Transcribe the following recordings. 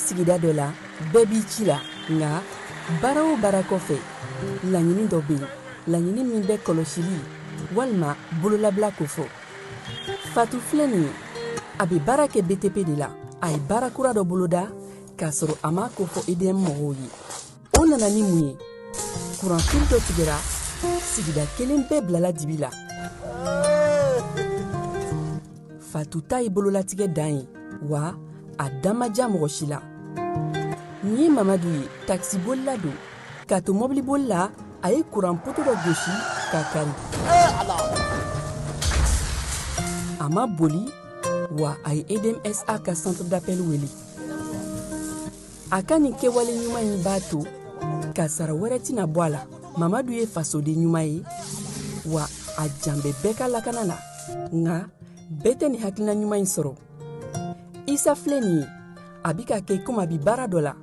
sigida dɔ la, bɛɛ b'i ci la. Nka baara o baara kɔfɛ, laɲini dɔ bɛ yen, laɲini min bɛ kɔlɔsili walima bololabila kofɔ. Fatu filɛ nin ye, a bɛ baara kɛ BTP de la. A ye baara kura dɔ boloda k'a sɔrɔ a m'a kofɔ EDM mɔgɔw ye. O nana ni mun ye? Kuranfili dɔ tigɛra, sigida kelen bɛɛ bilala dibi la. Fatu ta ye bololatigɛ dan ye, wa a da ma diya mɔgɔ si la. Nin ye Mamadu ye, takisibolila don. K'a to mɔbiliboli la, a ye kuran poto dɔ gosi k'a kari. A ma boli, wa a ye EDMSA ka centre d'appel wele. A ka nin kɛwale ɲuman in b'a to kasara wɛrɛ tɛna bɔ a la. Mamadu ye fasoden ɲuman ye, wa a jan bɛ bɛɛ ka lakana la. Nka bɛɛ tɛ nin hakilina ɲuman in sɔrɔ. Isa filɛ nin ye, a bɛ ka kɛ komi a bɛ baara dɔ la,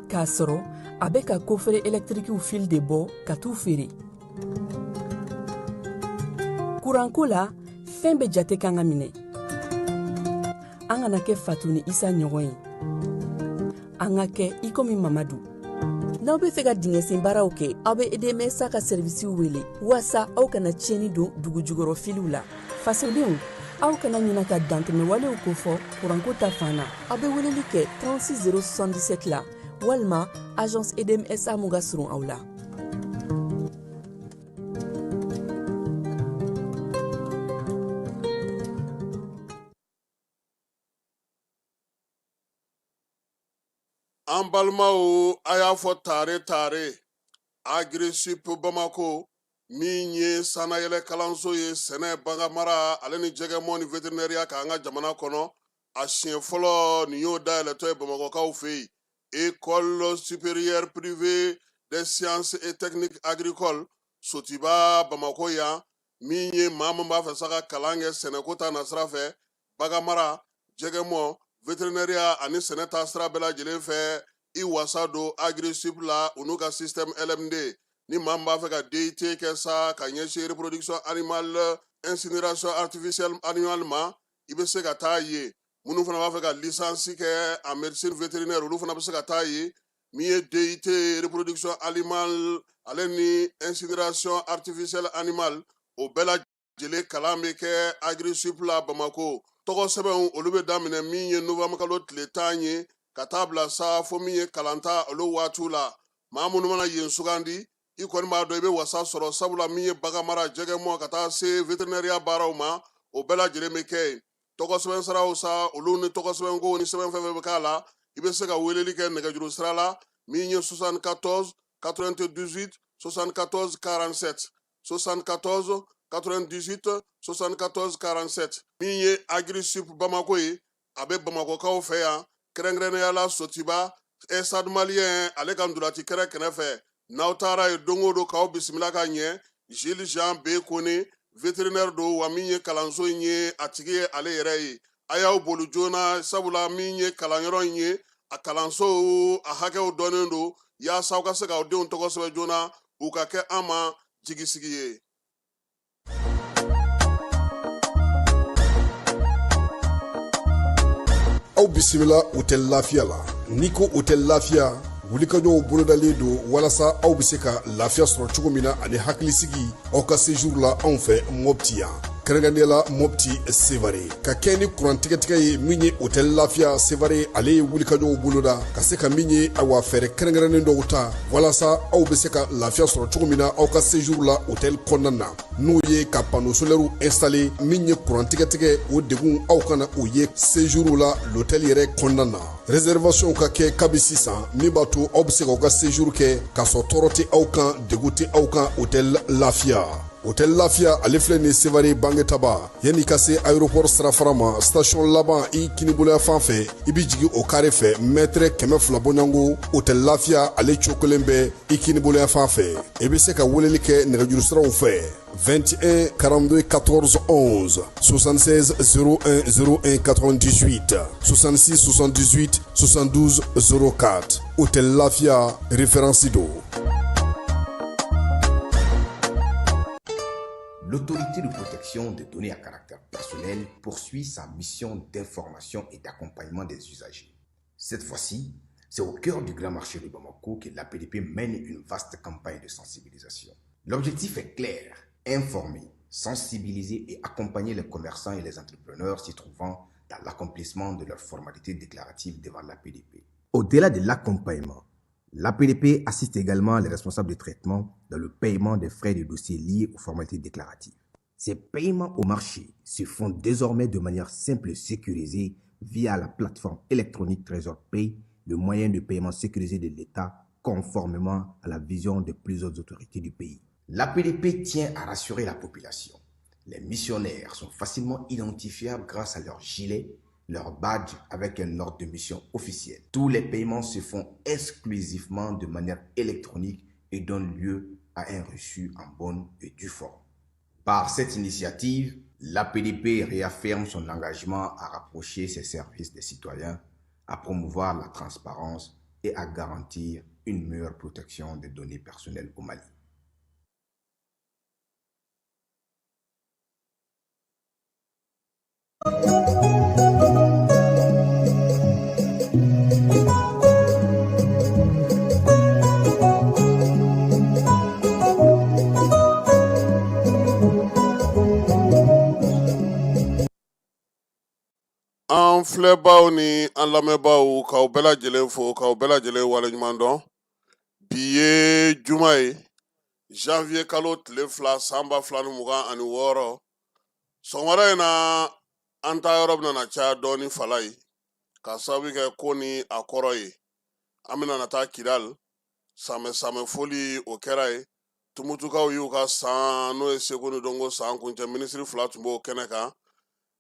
k'a sɔrɔ a bɛ ka kofere ɛlɛtirikiw fili de bɔ ka t'u feere. Kuranko la, fɛn bɛɛ jate kan ka minɛ. An kana kɛ Fatu ni Isa ɲɔgɔn ye, an ka kɛ i komi Mamadu. N'aw bɛ fɛ ka dingɛsen baaraw kɛ, aw bɛ EDMSA ka sɛrivisiw wele waasa aw kana tiɲɛni don dugujukɔrɔ filiw la. Fasodenw, aw kana ɲina ka dantɛmɛwalew kofɔ kuranko ta fan na. Aw bɛ weleli kɛ 36 077 la walima agence EDMSA mun ka surun aw la. An balimaw, a y'a fɔ tare tare Agrisip Bamako min ye sannayɛlɛ kalanso ye sɛnɛ, baganmara ale ni jɛgɛmɔ ni veterinɛriya kan an ka jamana kɔnɔ, a siɲɛ fɔlɔ nin y'o dayɛlɛtɔ ye Bamakɔkaw fɛ yen. École supérieure privée des sciences et techniques agricoles Sotiba Bamakɔ yan, min ye maa min b'a fɛ sa ka kalan kɛ sɛnɛko ta nasira fɛ, baganmara, jɛgɛmɔ, veterinɛriya ani sɛnɛ ta sira bɛɛ lajɛlen fɛ, i wasa don Agrisip la u n'u ka système LMD. Ni maa min b'a fɛ ka DUT kɛ sa ka ɲɛsin reproduction animale, incinération artificielle animale ma, i bɛ se ka taa yen. Minnu fana b'a fɛ ka licence kɛ en médecine vétérinaire, olu fana bɛ se ka taa yen. Min ye DUT reproduction animale ale ni incinération artificielle animale, o bɛɛ lajɛlen kalan bɛ kɛ Agrisip la Bamakɔ. Tɔgɔ sɛbɛnw olu bɛ daminɛ min ye novembre kalo tile 10 ye ka taa bila sa fo min ye kalanta olu waatiw la. Maa minnu mana yen sugandi, i kɔni b'a dɔn i bɛ wasa sɔrɔ, sabula min ye baganmara, jɛgɛmɔ ka taa se veterinɛriya baaraw ma, o bɛɛ lajɛlen bɛ kɛ yen. Tɔgɔ sɛbɛn siraw sa, olu ni tɔgɔ sɛbɛnko ni sɛbɛn fɛn fɛn bɛ k'a la, i bɛ se ka weleli kɛ nɛgɛjuru sira la min ye 74 98 74 47, 74 98 74 47. Min ye Agrisip Bamako ye, a bɛ Bamakɔkaw fɛ yan, kɛrɛnkɛrɛnnenya la Sotiba, Stade Malien ale ka ntolaci kɛrɛ kɛrɛfɛ. N'aw taara yen don o don, k'aw bisimila ka ɲɛ. Gilles Jean B Kone, vétérinaire don, wa min ye kalanso in ye, a tigi ye ale yɛrɛ ye. A y'aw boli joona, sabula min ye kalanyɔrɔ in ye, a kalanso a hakɛw dɔnnen don, yaasa aw ka se k'aw denw tɔgɔ sɛbɛn joona, u ka kɛ an ma jigisigi ye. Aw bisimila Hôtel Lafiya la. N'i ko Hôtel Lafiya, wulikajɔw bolodalen don walasa aw bɛ se ka lafiya sɔrɔ cogo min na ani hakilisigi aw ka séjour la anw fɛ Mopti yan, kɛrɛnkɛrɛnnenya la Mopti Sevare. Ka kɛ ni kuran tigɛtigɛ ye, min ye Hôtel Lafiya Sevare ale ye wulikajɔw boloda ka se ka min ye awa fɛɛrɛ kɛrɛnkɛrɛnnen dɔw ta walasa aw bɛ se ka lafiya sɔrɔ cogo min na aw ka séjour la hôtel kɔnɔna na, n'o ye ka panneau solaire installer. Min ye kuran tigɛtigɛ, o degun aw kana o ye séjour la l'hôtel yɛrɛ kɔnɔna na. Réservation ka kɛ kabi sisan, min b'a to aw bɛ se k'aw ka séjour kɛ k'a sɔrɔ tɔɔrɔ tɛ aw kan, degun tɛ aw kan. Hôtel Lafiya, Hôtel Lafiya ale filɛ nin Sevare Bangetaba, yanni ka se aéroport sirafara ma, station laban i kiniboloya fan fɛ, i bɛ jigin o kare fɛ, mètre 200 bɔɲɔgɔnko, Hôtel Lafiya ale cokolen bɛ i kiniboloya fan fɛ. I bɛ se ka weleli kɛ nɛgɛjuru siraw fɛ: 21 42 14 11, 76 01 01 98, 66 78 72 04. Hôtel Lafiya, référence don. L'autorité de protection des données à caractère personnel poursuit sa mission d'information et d'accompagnement des usagers. Cette fois-ci, c'est au cœur du grand marché de Bamako que l'APDP mène une vaste campagne de sensibilisation. L'objectif est clair, informer, sensibiliser et accompagner les commerçants et les entrepreneurs s'y trouvant dans l'accomplissement de leurs formalités déclaratives devant l'APDP. Au-delà de l'accompagnement, l'APDP assiste également les responsables de traitement dans le paiement des frais de dossier liés aux formalités déclaratives. Ces paiements au marché se font désormais de manière simple et sécurisée via la plateforme électronique Trésor Pay, le moyen de paiement sécurisé de l'État conformément à la vision de plusieurs autorités du pays. L'APDP tient à rassurer la population. Les missionnaires sont facilement identifiables grâce à leur gilet, leur badge avec un ordre de mission officiel. Tous les paiements se font exclusivement de manière électronique et donnent lieu à un reçu en bonne et due forme. Par cette initiative, l'APDP réaffirme son engagement à rapprocher ses services des citoyens, à promouvoir la transparence et à garantir une meilleure protection des données personnelles au Mali. An filɛbaw ni an lamɛnbaaw, k'aw bɛɛ lajɛlen fo, k'aw bɛɛ lajɛlen waleɲuman dɔn. Bi ye juma ye, janvier kalo tile 2, san 2026. Sɔgɔmada in na, an ta yɔrɔ bɛna na caya dɔɔni fala ye, k'a sababu kɛ ko ni a kɔrɔ ye. An bɛna na taa Kidal. Samɛ samɛ foli o kɛra ye. Tumutukaw y'u ka san, n'o ye seko ni dɔnko san kuncɛ. Minisiri 2 tun b'o kɛnɛ kan.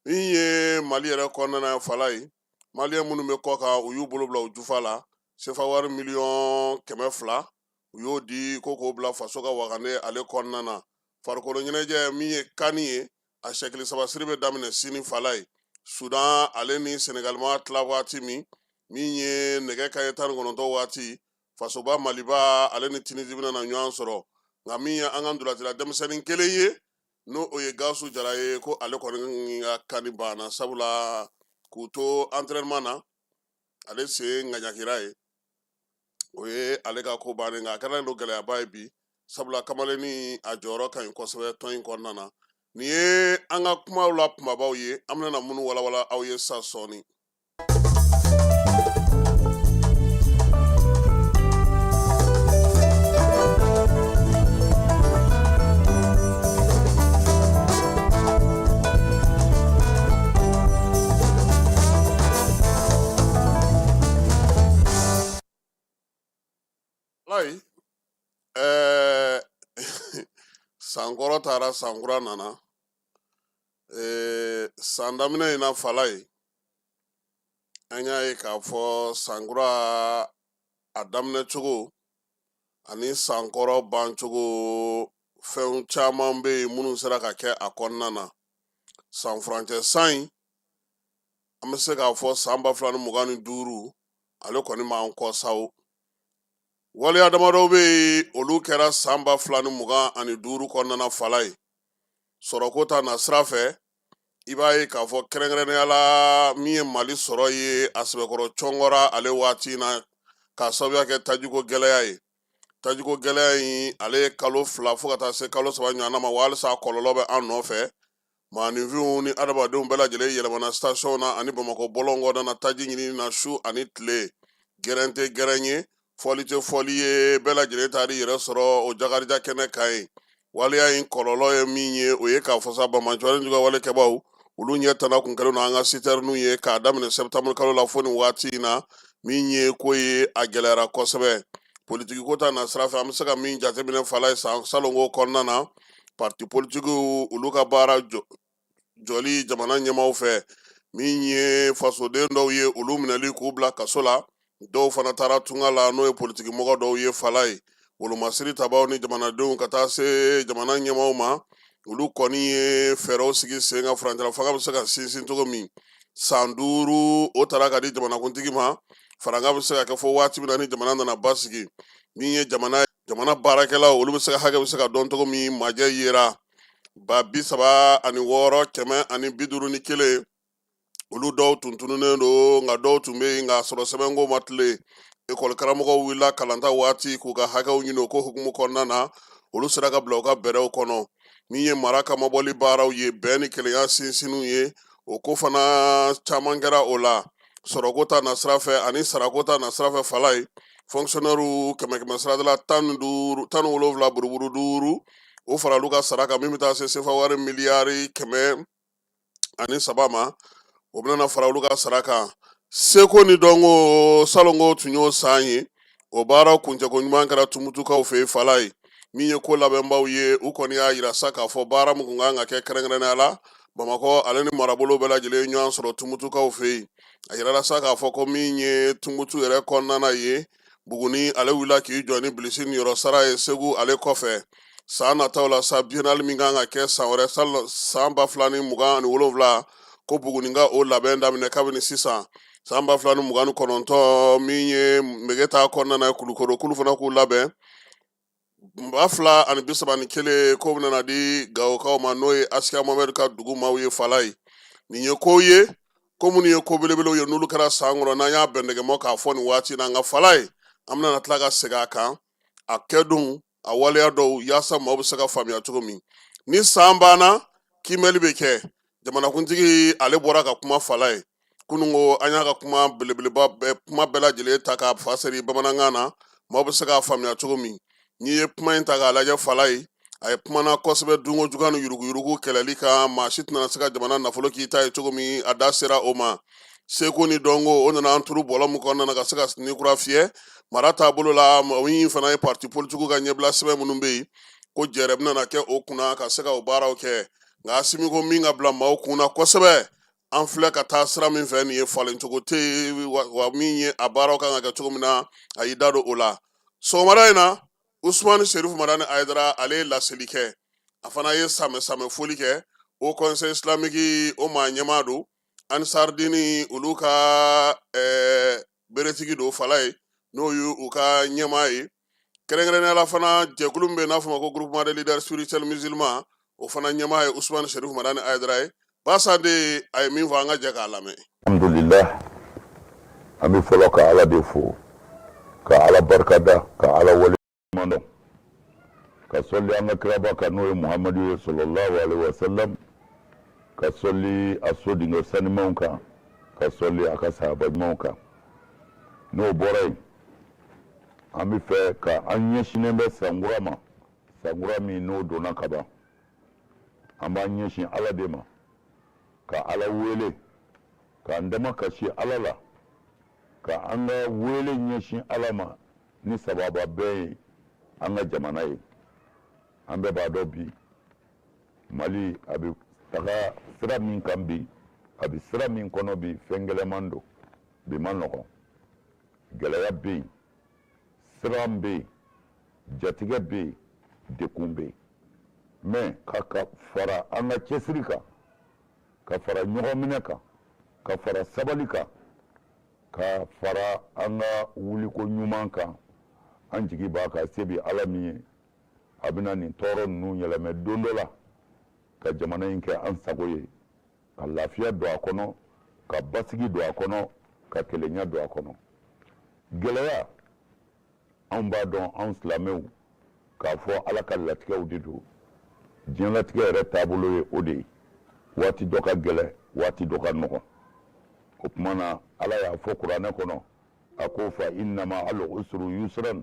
Min ye Mali yɛrɛ kɔnɔna ye fala ye, maliyɛn minnu bɛ kɔ kan, u y'u bolo bila u jufa la. Sefa wari miliyɔn 200, u y'o di ko k'o bila faso ka wagande ale kɔnɔna na. Farikolo ɲɛnajɛ, min ye CAN ye, a sɛkili saba siri bɛ daminɛ sini fala ye. Sudan ale ni Senegal ma tila waati min, min ye nɛgɛ kanɲɛ 19 waati, fasoba Maliba ale ni Tunisie bɛna na ɲɔgɔn sɔrɔ. Nka min ye an ka ntolacila denmisɛnnin kelen ye, n'o o ye Gawusu Jara ye, ko ale kɔni ka CAN banna, sabula k'u to entraînement na, ale sen ŋaɲakira ye, o ye ale ka ko bannen. Nka a kɛra don gɛlɛyaba ye bi, sabula kamalennin a jɔyɔrɔ ka ɲi kosɛbɛ tɔn in kɔnɔna na. Nin ye an ka kumaw la kumabaw ye, an bɛna minnu walawala aw ye sa sɔɔni. Layi, sankɔrɔ taara, sankura nana. San daminɛ in na fala ye, an y'a ye k'a fɔ sankura a daminɛ cogo ani sankɔrɔ bancogo, fɛn caman bɛ yen minnu sera ka kɛ a kɔnɔna na. San furancɛ san in, an bɛ se k'a fɔ san 2025, ale kɔni m'an kɔ sa o. Waleya damadɔw bɛ yen, olu kɛra san 2025 kɔnɔna na fala ye. Sɔrɔko ta na sira fɛ, i b'a ye k'a fɔ kɛrɛnkɛrɛnnenya la, min ye Mali sɔrɔ ye, a sɛbɛkɔrɔ cɔngɔra ale waati in na, k'a sababuya kɛ tajiko gɛlɛya ye. Tajiko gɛlɛya in, ale ye kalo 2 fo ka taa se kalo 3 ɲɔgɔnna ma, wa halisa a kɔlɔlɔ bɛ an nɔfɛ. Maaninfinw ni adamadenw bɛɛ lajɛlen yɛlɛmana station na ani Bamakɔ bɔlɔn kɔnɔna na taji ɲini na su ani tile. Gɛrɛn tɛ gɛrɛn ye, fɔli tɛ fɔli ye, bɛɛ lajɛlen taar'i yɛrɛ sɔrɔ o jakarija kɛnɛ kan yen. Waleya in kɔlɔlɔ ye min ye, o ye k'a fɔ sa, banbaanciwale juguya wale kɛbaaw, olu ɲɛ tana kun kɛlen don an ka sitɛriniw ye k'a daminɛ septembre kalo la fo nin waati in na. Min ye ko ye, a gɛlɛyara kosɛbɛ. Politiki ko ta na sira fɛ, an bɛ se ka min jateminɛ fala ye san salonko kɔnɔna na, parti politikiw olu ka baara jɔli jamana ɲɛmaaw fɛ, min ye fasoden dɔw ye, olu minɛli k'u bila kaso la, dɔw fana taara tunga la, n'o ye politiki mɔgɔ dɔw ye fala ye. Wolomasiri tabaw ni jamanadenw ka taa se jamana ɲɛmaaw ma, olu kɔni ye fɛɛrɛw sigi sen kan furancɛla fanga bɛ se ka sinsin cogo min. San 5 o tara ka di jamanakuntigi ma, faranga bɛ se ka kɛ fo waati min na ni jamana nana basigi. Min ye jamana baarakɛlaw, olu bɛ se ka hakɛ bɛ se ka dɔn cogo min, majɛ yera. 36151, olu dɔw tun tununnen don, nka dɔw tun bɛ yen nka sɔrɔ sɛbɛnko ma tilen. Ekɔli karamɔgɔw wulila kalanta waati k'u ka hakɛw ɲini, o ko hukumu kɔnɔna na, olu sera ka bila u ka bɛrɛw kɔnɔ. Min ye mara kamabɔli baaraw ye, bɛn ni kelenya sinsinw ye, o ko fana caman kɛra o la. Sɔrɔko ta nasira fɛ ani sarako ta nasira fɛ, falaye fonctionnaire kɛmɛ kɛmɛ sarada la 15, 17 buruburu duuru, o faral'u ka sara kan, min bɛ taa se sefa wari miliyari 103 ma, o bɛna fara olu ka sara kan. Seko ni dɔnko, salonko tun y'o san ye, o baara kuncɛko ɲuman kɛra Tumutukaw fɛ yen. Falaye, min ye ko labɛnbaw ye, u kɔni y'a yira sa k'a fɔ baara min kun kan ka kɛ, kɛrɛnkɛrɛnnenya la Bamakɔ ale ni marabolo bɛɛ lajɛlen ɲɔgɔn sɔrɔ Tumutukaw fɛ yen. A yirala sa k'a fɔ ko min ye Tumutu yɛrɛ kɔnɔna ye, Buguni ale wulila k'i jɔ ni bilisi niyɔrɔ sara ye Segu ale kɔfɛ. San nataw la sa, biennale min kan ka kɛ san wɛrɛ, san 2027, ko Buguni ka o labɛn daminɛ kabini sisan. San 2029, min ye Megeta kɔnɔna ye, Kulukoro, k'olu fana k'u labɛn. 2031, ko bɛna di Gawokaw ma, n'o ye Asikiya Mohamɛdi ka dugu maaw ye. Falaye, nin ye kow ye, ko minnu ye ko belebelew ye, n'olu kɛra san kɔnɔ, n'an y'a bɛndɛgɛmɔ k'a fɔ nin waati na. Nka falaye, an bɛna tila ka segin a kan, a kɛdon, a waleya dɔw, yaasa maaw bɛ se ka faamuya cogo min. Ni san banna, kiimɛli bɛ kɛ. Jamanakuntigi ale bɔra ka kuma falaye kununko, an y'a ka kuma belebeleba bɛɛ, kuma bɛɛ lajɛlen ta k'a fasɛri bamanankan na, maaw bɛ se k'a faamuya cogo min. N'i ye kuma in ta k'a lajɛ, falaye, a ye kumana kosɛbɛ dunko juguya ni yuruguyurugu kɛlɛli kan. Maa si tɛna se ka jamana nafolo k'i ta ye cogo min, a da sera o ma. Seko ni dɔnko, o nana an turu bɔlɔ min kɔnɔna na ka se ka ni kura fiyɛ mara taabolo la. Min fana ye parti politikiw ka ɲɛbila sɛbɛn minnu bɛ yen, ko jɛrɛ bɛna kɛ o kunna ka se ka o baaraw kɛ. Nka Asimi ko min ka bila maaw kunna kosɛbɛ, an filɛ ka taa sira min fɛ nin ye, falencogo tɛ yen, wa min ye a baaraw kan ka kɛ cogo min na, a y'i da don o la. Sɔgɔmada in na, Usumani Serifu Madani Ayidara, ale ye laseli kɛ. A fana ye samɛ samɛ foli kɛ. Haut Conseil islamique, o maa ɲɛmaa don, Ansaridini olu ka beretigi don falaye, n'o ye u ka ɲɛmaa ye. Kɛrɛnkɛrɛnnenya la fana, jɛkulu min bɛ yen n'a fɔ ma ko Groupement des leaders spirituels musulmans, o fana ɲɛmaa ye Usumani Serifu Madani Ayidara ye. Basande, a ye min fɔ, an ka jɛ k'a lamɛn. Alhamdulillah, an bɛ fɔlɔ ka Ala de fo, ka Ala barikada, ka Ala waleɲuman dɔn, ka sɔli an ka kiraba kan, n'o ye Muhamadu ye sallallahu alaihi wasallam, ka sɔli a sodenkɛ sanimanw kan, ka sɔli a ka sahaba ɲumanw kan. N'o bɔra yen, an bɛ fɛ ka an ɲɛsinnen bɛ sankura ma, sankura min n'o donna kaban. An b'an ɲɛsin Ala de ma, ka Ala wele, k'an damakasi Ala la, ka an ka wele ɲɛsin Ala ma ni sababa bɛn ye an ka jamana ye. An bɛɛ b'a dɔn bi, Mali a bɛ taga sira min kan bi, a bɛ sira min kɔnɔ bi, fɛn gɛlɛman don bi, man nɔgɔn. Gɛlɛya bɛ yen, siran bɛ yen, jatigɛ bɛ yen, dekun bɛ yen. Mais ka fara an ka cɛsiri kan, ka fara ɲɔgɔnminɛ kan, ka fara sabali kan, ka fara an ka wuliko ɲuman kan, an jigi b'a kan, se bɛ Ala min ye, a bɛna nin tɔɔrɔ ninnu yɛlɛmɛ don dɔ la ka jamana in kɛ an sago ye, ka lafiya don a kɔnɔ, ka basigi don a kɔnɔ, ka kelenya don a kɔnɔ. Gɛlɛya, anw b'a dɔn, anw silamɛw, k'a fɔ Ala ka latigɛw de don. Diɲɛlatigɛ yɛrɛ taabolo ye o de ye, waati dɔ ka gɛlɛn, waati dɔ ka nɔgɔn. O tuma na, Ala y'a fɔ kuranɛ kɔnɔ, a ko fa inna ma'al usri yusran,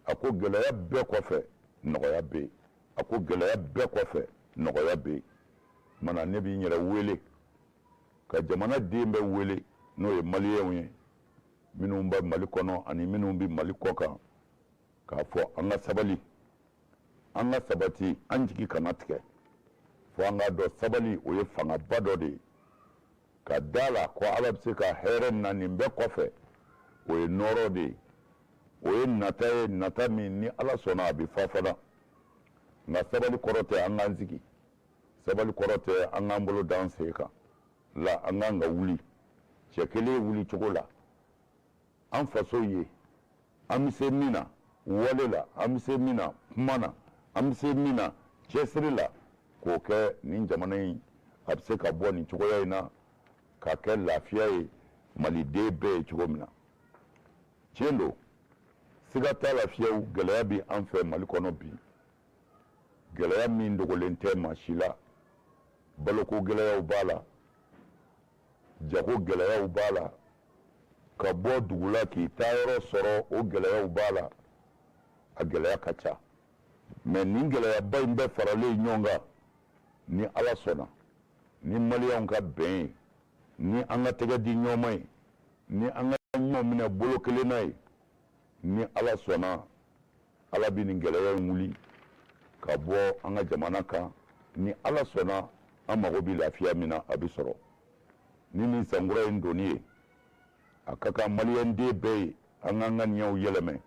a ko gɛlɛya bɛɛ kɔfɛ nɔgɔya bɛ yen, a ko gɛlɛya bɛɛ kɔfɛ nɔgɔya bɛ yen. Mana ne bɛ n yɛrɛ wele, ka jamana den bɛɛ wele, n'o ye maliyɛnw ye, minnu bɛ Mali kɔnɔ ani minnu bɛ Mali kɔ kan, k'a fɔ an ka sabali, an ka sabati, an jigi kana tigɛ. Fo an k'a dɔn, sabali o ye fangaba dɔ de ye, ka da la ko Ala bɛ se ka hɛrɛ na nin bɛɛ kɔfɛ. O ye nɔɔrɔ de ye, o ye nata ye, nata min ni Ala sɔnna a bɛ fa fana. Nka sabali kɔrɔ tɛ an k'an sigi, sabali kɔrɔ tɛ an k'an bolo d'an sen kan la. An k'an ka wuli cɛ kelen wuli cogo la an faso ye, an bɛ se min na wale la, an bɛ se min na kuma na, an bɛ se min na cɛsiri la. k'o kɛ nin jamana in a bɛ se ka bɔ nin cogoya in na ka kɛ lafiya ye maliden bɛɛ ye cogo min na. Tiɲɛ don, siga t'a la fiyewu, gɛlɛya bɛ an fɛ Mali kɔnɔ bi, gɛlɛya min dogolen tɛ maa si la. Baloko gɛlɛyaw b'a la, jago gɛlɛyaw b'a la, ka bɔ dugu la k'i taayɔrɔ sɔrɔ, o gɛlɛyaw b'a la, a gɛlɛya ka ca. Mais nin gɛlɛyaba in bɛɛ faralen ɲɔgɔn kan, ni Ala sɔnna, ni maliyɛnw ka bɛn ye, ni an ka tɛgɛ di ɲɔgɔn ma ye, ni an ka ɲɔgɔn minɛ bolo kelen na ye, ni Ala sɔnna, Ala bɛ nin gɛlɛya in wuli ka bɔ an ka jamana kan. Ni Ala sɔnna, an mago bɛ lafiya min na, a bɛ sɔrɔ ni nin sankura in donni ye. A ka kan maliyɛnden bɛɛ ye an k'an ka ŋaniyaw yɛlɛmɛ.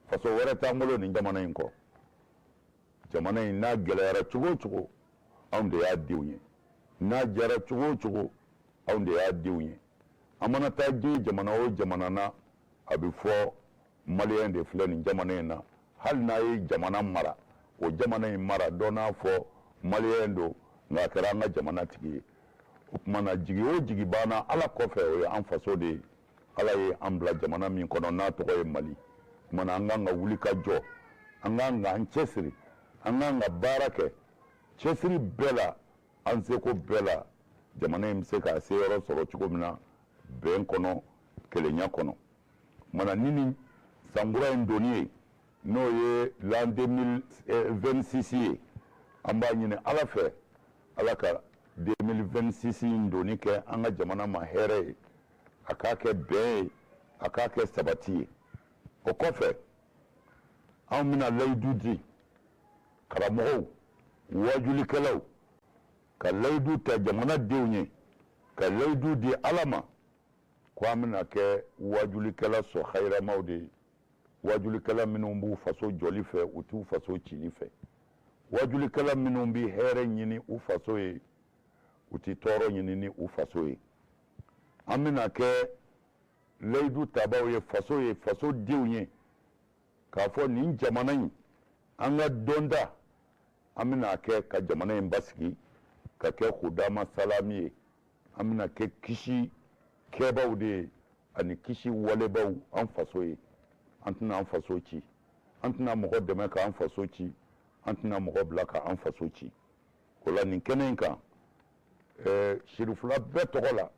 Faso wɛrɛ t'an bolo nin jamana in kɔ. Jamana in n'a gɛlɛyara cogo o cogo, anw de y'a denw ye. N'a diyara cogo o cogo, anw de y'a denw ye. An mana taa diɲɛ jamana o jamana na, a bɛ fɔ maliyɛn de filɛ nin jamana in na. Hali n'a ye jamana mara, o jamana in mara dɔ n'a fɔ maliyɛn don, nka a kɛra an ka jamana tigi ye. O tuma na, jigi o jigi b'an na Ala kɔfɛ, o ye an faso de ye. Ala ye an bila jamana min kɔnɔ n'a tɔgɔ ye Mali, o tuma na an kan ka wuli ka jɔ, an kan ka an cɛsiri, an kan ka baara kɛ cɛsiri bɛɛ la, an seko bɛɛ la, jamana in bɛ se k'a seyɔrɔ sɔrɔ cogo min na bɛn kɔnɔ, kelenya kɔnɔ. O tuma na, ni nin sankura in donni ye, n'o ye l'an 2026 ye, an b'a ɲini Ala fɛ, Ala ka 2026 in donni kɛ an ka jamana ma hɛrɛ ye, a k'a kɛ bɛn ye, a k'a kɛ sabati ye. O kɔfɛ, anw bɛna layidu di karamɔgɔw, wajulikɛlaw, ka layidu ta jamana denw ye, ka layidu di Ala ma ko an bɛna kɛ wajulikɛla sɔ hayiramaw de ye, wajulikɛla minnu b'u faso jɔli fɛ, u t'u faso cili fɛ, wajulikɛla minnu bɛ hɛrɛ ɲini u faso ye, u tɛ tɔɔrɔ ɲini ni u faso ye. An bɛna kɛ layidu tabaw ye faso ye, faso denw ye, k'a fɔ nin jamana in, an ka dɔnta, an bɛna kɛ ka jamana in basigi ka kɛ hudama salami ye. An bɛna kɛ kisi kɛbaw de ye ani kisi walebaw an faso ye. An tɛna an faso ci, an tɛna mɔgɔ dɛmɛ k'an faso ci, an tɛna mɔgɔ bila k'an faso ci. O la, nin kɛnɛ in kan, sirifula bɛɛ tɔgɔ la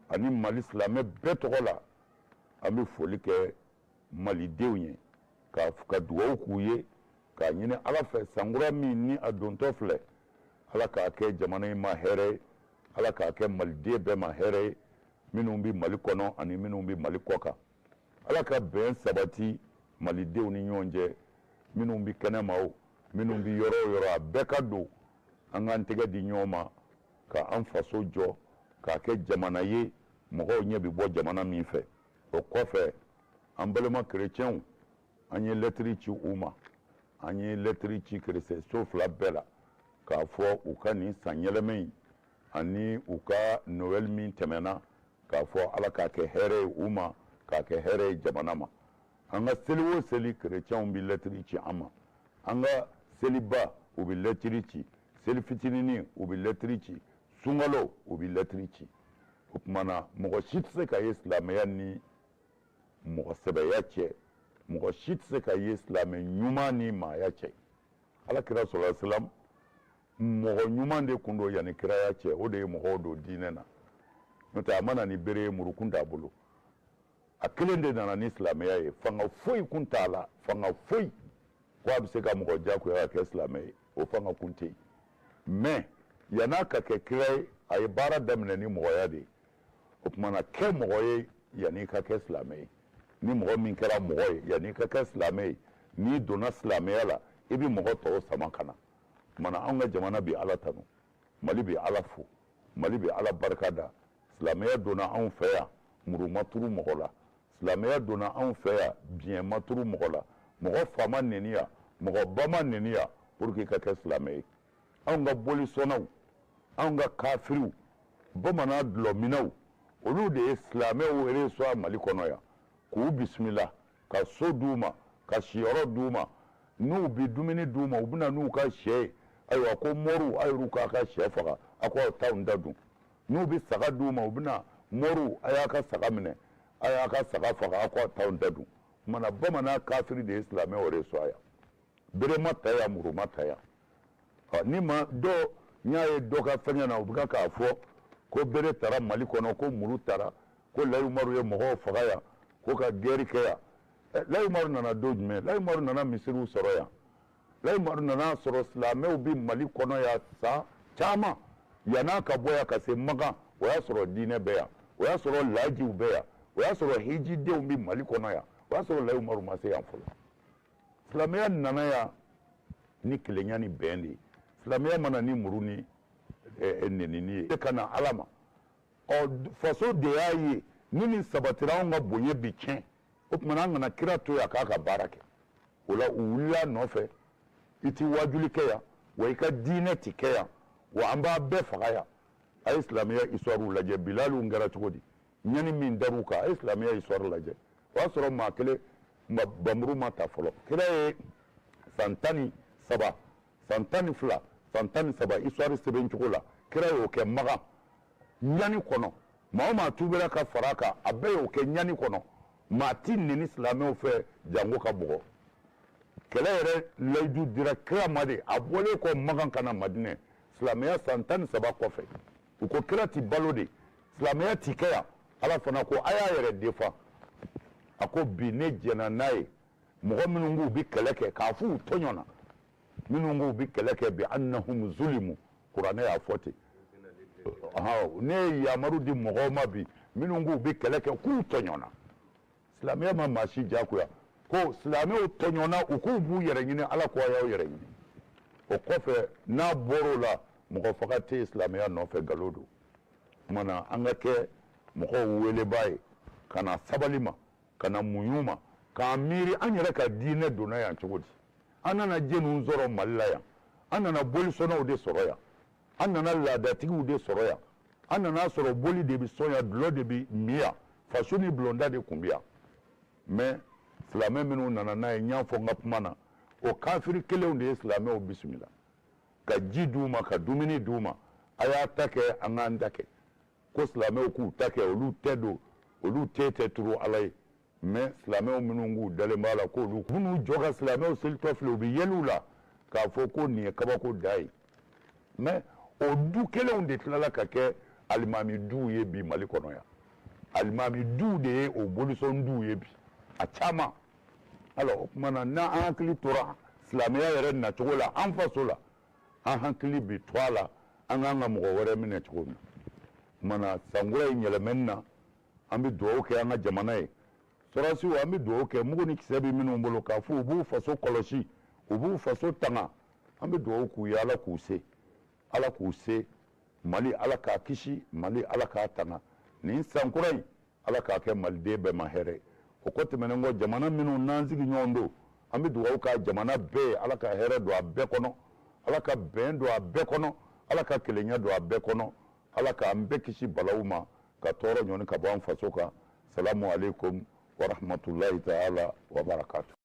ani Mali silamɛ bɛɛ tɔgɔ la, an bɛ foli kɛ malidenw ye, ka dugawu k'u ye, k'a ɲini Ala fɛ, sankura min ni a dontɔ filɛ, Ala k'a kɛ jamana in ma hɛrɛ ye, Ala k'a kɛ maliden bɛɛ ma hɛrɛ ye, minnu bɛ Mali kɔnɔ ani minnu bɛ Mali kɔ kan. Ala ka bɛn sabati malidenw ni ɲɔgɔn cɛ, minnu bɛ kɛnɛma o, minnu bɛ yɔrɔ o yɔrɔ, a bɛɛ ka don an k'an tɛgɛ di ɲɔgɔn ma ka an faso jɔ k'a kɛ jamana ye mɔgɔw ɲɛ bɛ bɔ jamana min fɛ. O kɔfɛ, an balima kerecɛnw, an ye lɛtiri ci u ma. An ye lɛtiri ci kerecɛn so fila bɛɛ la k'a fɔ u ka nin san yɛlɛmɛ in ani u ka Noël min tɛmɛna, k'a fɔ Ala k'a kɛ hɛrɛ ye u ma, k'a kɛ hɛrɛ ye jamana ma. An ka seli o seli, kerecɛnw bɛ lɛtiri ci an ma. An ka seliba, u bɛ lɛtiri ci, seli fitininin, u bɛ lɛtiri ci, sunkalo, u bɛ lɛtiri ci. O tuma na, mɔgɔ si tɛ se ka ye silamɛya ni mɔgɔ sɛbɛya cɛ, mɔgɔ si tɛ se ka ye silamɛ ɲuman ni maaya cɛ. Ala kira sɔrɔ silam, mɔgɔ ɲuman de kun don yanni kiraya cɛ. O de ye mɔgɔw don diinɛ na. N'o tɛ, a ma na ni bere ye, murukun t'a bolo. A kelen de nana ni silamɛya ye. Fanga foyi kun t'a la, fanga foyi ko a bɛ se ka mɔgɔ diyagoya ka kɛ silamɛ ye, o fanga kun tɛ yen. Mais yann'a ka kɛ kira ye, a ye baara daminɛ ni mɔgɔya de ye. O tuma na, kɛ mɔgɔ ye yanni i ka kɛ silamɛ ye. Ni mɔgɔ min kɛra mɔgɔ ye yanni i ka kɛ silamɛ ye, n'i donna silamɛya la, i bɛ mɔgɔ tɔw sama ka na. O tuma na, anw ka jamana bɛ Ala tanu, Mali bɛ Ala fo, Mali bɛ Ala barika da. Silamɛya donna anw fɛ yan, muru ma turu mɔgɔ la. Silamɛya donna anw fɛ yan, biɲɛ ma turu mɔgɔ la. Mɔgɔ fa ma neni yan, mɔgɔ ba ma neni yan pour que i ka kɛ silamɛ ye. Anw ka bolisɔnnaw, anw ka kafiriw, bamanan dulɔminnaw, olu de ye silamɛw reçoit Mali kɔnɔ yan, k'u bisimila, ka so d'u ma, ka siyɔrɔ d'u ma, n'u bɛ dumuni d'u ma, u bɛ na n'u ka sɛ ye. Ayiwa, ko moriw, a yɛrɛw k'a ka sɛ faga, a k'aw taw ta dun. N'u bɛ saga d'u ma, u bɛna moriw, a y'a ka saga minɛ, a y'a ka saga faga, a k'aw taw ta dun. Kumana bamanan kafiri de ye silamɛw reçoit yan. Bere ma ta yan, muru ma ta yan. Ni ma dɔ n y'a ye dɔ ka fɛngɛ na, u bɛ k'a fɔ ko bere tara Mali kɔnɔ, ko muru tara, ko Layi Umaru ye mɔgɔw faga yan, ko ka guerre kɛ yan. Layi Umaru nana don jumɛn? Layi Umaru nana misiriw sɔrɔ yan. Layi Umaru nana sɔrɔ silamɛw bɛ Mali kɔnɔ yan san caman yann'a ka bɔ yan ka se Makan. O y'a sɔrɔ diinɛ bɛ yan, o y'a sɔrɔ lajiw bɛ yan, o y'a sɔrɔ hijidenw bɛ Mali kɔnɔ yan. O y'a sɔrɔ Layi Umaru ma se yan fɔlɔ. Silamɛya nana yan ni kelenya ni bɛn de ye. Silamɛya ma na ni muru ni nenini ye ka na Ala ma. Ɔ, faso de y'a ye ni nin sabatira, anw ka bonya bi tiɲɛ. O tuma an kana kira to yan k'a ka baara kɛ. O la, u wulila a nɔfɛ: i ti wajuli kɛ yan wa, i ka diinɛ ti kɛ yan wa, an b'a bɛɛ faga yan. A ye silamɛya histoire lajɛ, Bilaliw kɛra cogo di, ɲani min dar'u kan. A ye silamɛya histoire lajɛ, o y'a sɔrɔ maa kelen bamuru ma ta fɔlɔ. Kira ye san 13, san 12, san 13, histoire sɛbɛn cogo la, kira y'o kɛ Makan ɲani kɔnɔ. Maa o maa tubira ka fara a kan, a bɛɛ y'o kɛ ɲani kɔnɔ. Maa ti neni silamɛw fɛ jango ka bugɔ. Kɛlɛ yɛrɛ layidu dira kira ma de a bɔlen kɔ Makan ka na Madinɛ, silamɛya san 13 kɔfɛ. U ko kira ti balo de, silamɛya ti kɛ yan. Ala fana ko a y'a yɛrɛ defa. A ko bi ne jɛnna n'a ye, mɔgɔ minnu k'u bɛ kɛlɛ kɛ k'a f'u tɔɲɔna, minnu k'u bɛ kɛlɛ kɛ bi annahum zulimu, kuranɛ y'a fɔ ten. Ne ye yamaru di mɔgɔw ma bi, minnu k'u bɛ kɛlɛ kɛ k'u tɔɲɔna. Silamɛya ma maa si diyagoya. Ko silamɛw tɔɲɔna, u k'u b'u yɛrɛ ɲini, Ala ko a y'aw yɛrɛ ɲini. O kɔfɛ, n'a bɔr'o la, mɔgɔ faga tɛ yen silamɛya nɔfɛ, nkalon don. Tuma na an ka kɛ mɔgɔw welebaa ye ka na sabali ma, ka na muɲu ma, k'an miiri an yɛrɛ ka diinɛ donna yan cogo di. An nana jɛniw sɔrɔ Mali la yan? An nana bolisɔnnaw de sɔrɔ yan, an nana laadatigiw de sɔrɔ yan. An nana sɔrɔ boli de bɛ sɔn yan, dulɔ de bɛ min yan, faso ni bulonda de tun bɛ yan. Mais silamɛ minnu nana n'a ye, n y'a fɔ n ka kuma na, o kafiri kelenw de ye silamɛw bisimila ka ji d'u ma, ka dumuni d'u ma. A y'a ta kɛ, an k'an ta kɛ. Ko silamɛw k'u ta kɛ, olu tɛ don, olu tɛ tɛ turu Ala ye. Mais silamɛw minnu k'u dalen b'a la k'olu minnu jɔ ka silamɛw selitɔ filɛ, u bɛ yɛlɛ u la k'a fɔ ko nin ye kabako da ye. Mais o du kelenw de tilala ka kɛ alimami duw ye bi Mali kɔnɔ yan. Alimami duw de ye o bolisɔn duw ye bi, a caman. Alors, o tuma na, n'an hakili tora silamɛya yɛrɛ nacogo la an faso la, an hakili bi to a la an k'an ka mɔgɔ wɛrɛ minɛ cogo min. O tuma na, sankura in yɛlɛmɛni na, an bɛ dugawu kɛ an ka jamana ye. Sɔrɔdasiw, an bɛ dugawu kɛ, mugu ni kisɛ bɛ minnu bolo k'a fɔ u b'u faso kɔlɔsi, u b'u faso tanga, an bɛ dugawu k'u ye, Ala k'u se, Ala k'u se. Mali, Ala k'a kisi. Mali, Ala k'a tanga. Nin sankura in, Ala k'a kɛ maliden bɛɛ ma hɛrɛ. O kɔ tɛmɛnen kɔ, jamana minnu n'an sigi ɲɔgɔn don, an bɛ dugawu k'a jamana bɛɛ ye, Ala ka hɛrɛ don a bɛɛ kɔnɔ, Ala ka bɛn don a bɛɛ kɔnɔ, Ala ka kelenya don a bɛɛ kɔnɔ, Ala k'an bɛɛ kisi balawu ma, ka tɔɔrɔ ɲɔni ka bɔ an faso kan. Salamu aleykum wa rahmatulahi taala wa barakatu.